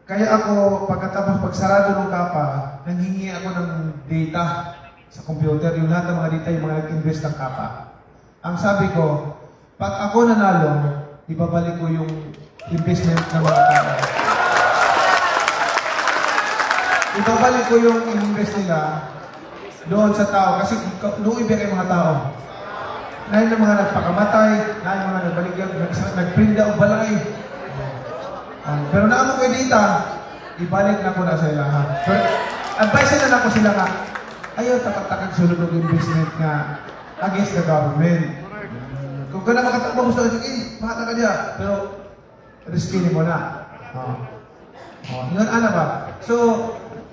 kaya ako, pagkatapos pagsarado ng KAPA, nanghingi ako ng data sa computer, yung lahat ng mga data, yung mga nag-invest ng KAPA. Ang sabi ko, pag ako nanalo, ibabalik ko yung investment ng mga tao. Ibabalik ko yung invest nila doon sa tao kasi luoy ba kay mga tao. Naay ng mga nagpakamatay, naay mga nagbaligya, nagprinda og balay. Pero naa mo koy data, ibalik na ko na sa ilaha. Pero advice na nako sila nga, ayaw takag-takag sulod og investment nga against the government. Kung ka na makatakbo gusto, sige, makata ka diya. Pero risky mo na. Oh. Oh, yun ana ba? So,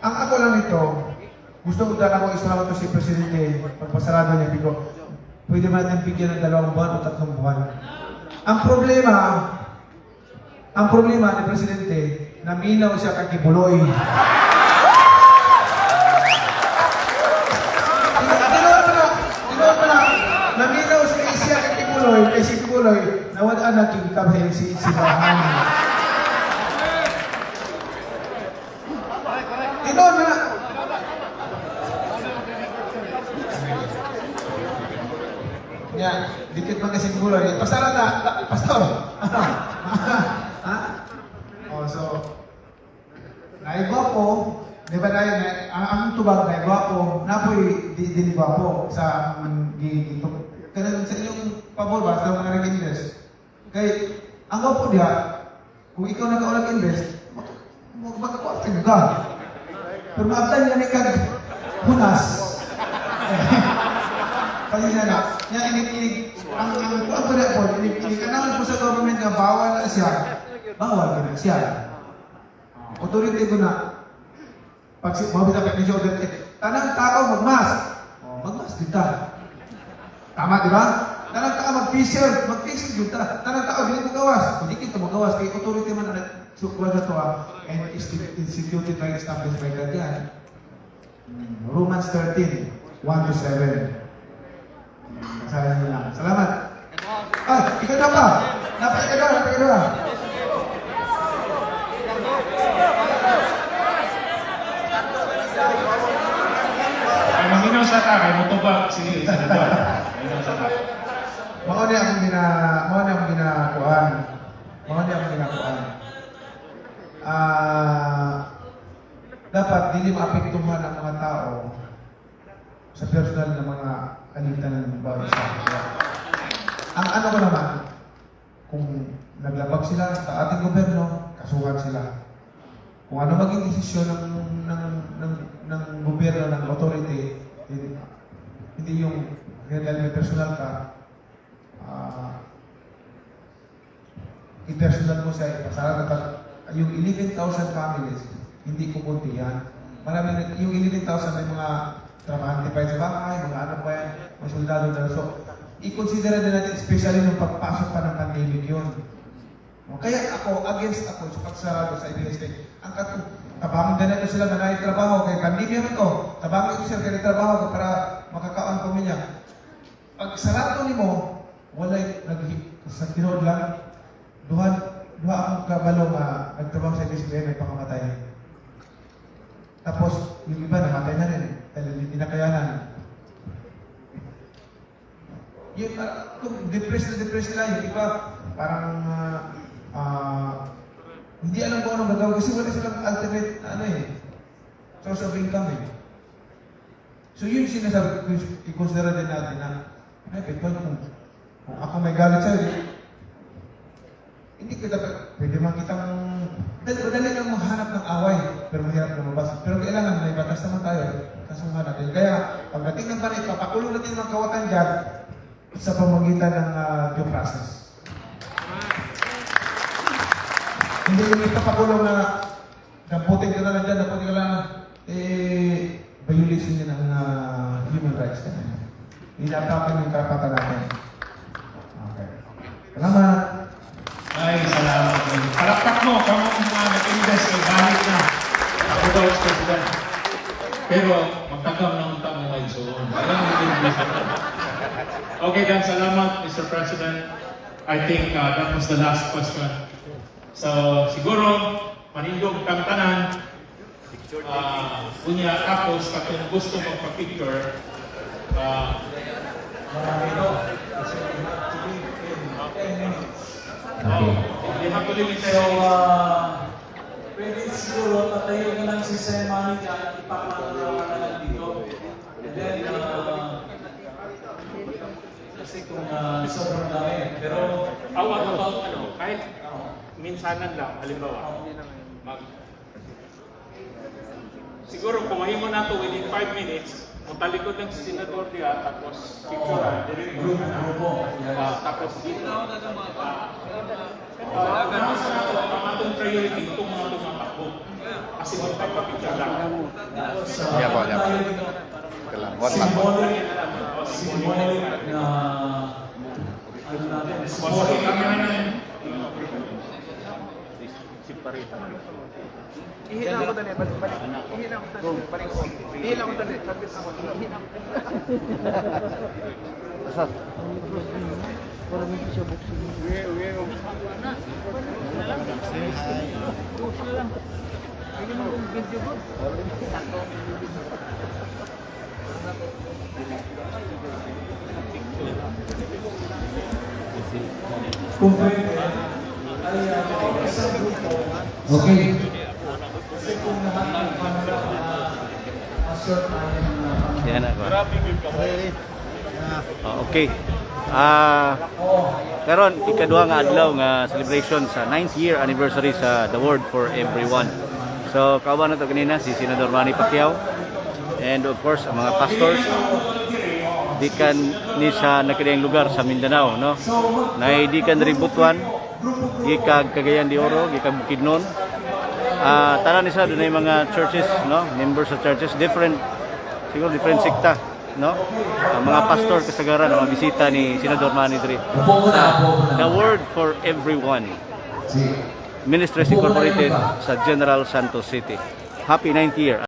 ang ako lang nito, gusto ko dahil ako istorya to si Presidente, pagpasarado niya, bigo, pwede ba natin bigyan ng 2 buwan o 3 buwan? Ang problema ni Presidente, naminaw siya kay Quiboloy. Tinuod mo na, tinuod mo na, naminaw siya kay Quiboloy, kay si Quiboloy, nawala na kita sa si simbahan. Tinuod mo na. Ya, dikit man kasi Quiboloy. Pasara na, pastor. Ha? Oh, so, naigwapo, di ba na, ang tubag na gwapo, napoy di dili gwapo sa gi kanang sa inyong pabor ba sa mga nag-invest. Kay ang gwapo diha, kung ikaw nag invest, magkakwarta ka. Pero maabtan niya ni kag hunas. Kasi na, niya inig ang kuan ko na po, inig inig kanang po sa government nga bawal na siya, bawal na siya. Authority ko na, pag si mabita pa siya authority, tanang tao magmas. Oh, magmas dito. Tama, di ba? Tanang tao mag-facial, mag-facial dito. Tanang tao dili mo gawas. Hindi kita mo gawas kay authority man ang sukwa sa to and instituted by established by God yan. Romans 13, 1 to 7. Basahin niyo lang. Salamat. Ah, ikaw na pa. Napakikadawa, napakikadawa. Ay, maminaw sa ta, kay motubag si Senador. Maminaw sa ta. Mao ni akong ginakuan. Mao ni akong ginakuan. Ah, dapat dili maapektuhan ang mga tao sa personal na mga alitan ng bawat isa. Ang ano ko naman, kung naglabag sila sa ating gobyerno, kasuhan sila. Kung ano maging desisyon ng gobyerno, ng authority, hindi yung dahil may personal ka, i-personal mo siya, ipasara na yung 11,000 families, hindi ko kunti yan. Marami, yung 11,000 may mga trabahante pa yan sa bahay, mga ano pa yan, mga soldado na. So, i-consider din natin, especially nung pagpasok pa ng pandemic yun. O, kaya ako, against ako sa pagsarado sa ABS. Ang tabangin din natin sila na trabaho, kay pandemya man to, tabangin ko sila kay trabaho para makakaon pamilya. Pag sarado nimo, walay nag sa tinuod lang, duha akong kabalo nga nagtrabaho sa ABS-CBN, may pakamatay. Tapos, yung iba namatay na rin, dahil hindi na kayanan. Yung, kung depressed na depressed sila, yung iba, parang hindi alam kung anong gagawin kasi wala silang alternate na ano eh, source of income eh. So yun sinasabi ko, i-consider din natin na, ay, paano kung ako may galit sa'yo, hindi ko dapat, pwede man kitang, madali lang maghanap ng away, pero mahirap lumabas. Pero kailangan may batas naman tayo, kasuhan natin. Kaya, pagdating ng panit, papakulong natin ng kawatan dyan sa pamamagitan ng due process. Hindi yung ipapakulong na damputin ka na lang dyan, damputin ka lang, eh, violation yun ng human rights. Inatake yung karapatan natin. Okay. Salamat. Ay, salamat. Palakpak mo, kamo mga nag-invest kay balik na. Ako daw, President. Pero, magtagam na unta mo ngayon. So, walang nag-invest. Daghang salamat, Mr. President. I think that was the last question. So, siguro, manindog kang tanan. Unya, tapos, katong gusto magpa-picture, Marami to. Kasi we have to leave in 10 minutes. Oh, you have to leave in 10 So, minutes. Pwede siguro tatayo na lang si Sen Manny dyan, ipaplano na lang dito. And then, kasi kung sobrang dami. Pero, What about, ano, kahit minsanan lang, halimbawa, siguro kung mahimo na to within 5 minutes, mutalikod lang si Senador diya, tapos picture, dire Group, grupo. Yes. Tapos dito. Sa nato, ang atong priority, itong mga tumatakbo. Kasi magpapapicture lang. Tapos, Yeah po, yeah po. tayo dito. Kailangan. What lang? Symbolic na ano natin, Support. support. Cameraman. Ihila ko dali, balik, balik. Ihila ko dali, balik ko. Ihila ko dali, saglit ako. Ihila ko. Para medyo siya buksin. Ayun ang video ko. Kung pwede, ay isang grupo. Kasi kung lahat ng camera, ma-short tayo ng panahon. Yan ako. Oh, okay. Karon ikaduha nga adlaw nga celebration sa 9th year anniversary sa The Word for Everyone. So kauban nato kanina si Senador Manny Pacquiao and of course ang mga pastors gikan ni sa nakadiyang lugar sa Mindanao, no. Nay gikan diri Butuan, gikag Cagayan de Oro, gikag Bukidnon. Tanan ni sa dunay mga churches, no, members sa churches, different siguro different sekta, no. Ang mga pastor kasagaran ang mga bisita ni Senador Manny diri. Upo muna, upo muna. The Word for Everyone Si Ministries Upo muna Incorporated yung iba. sa General Santos City. Happy 9th year.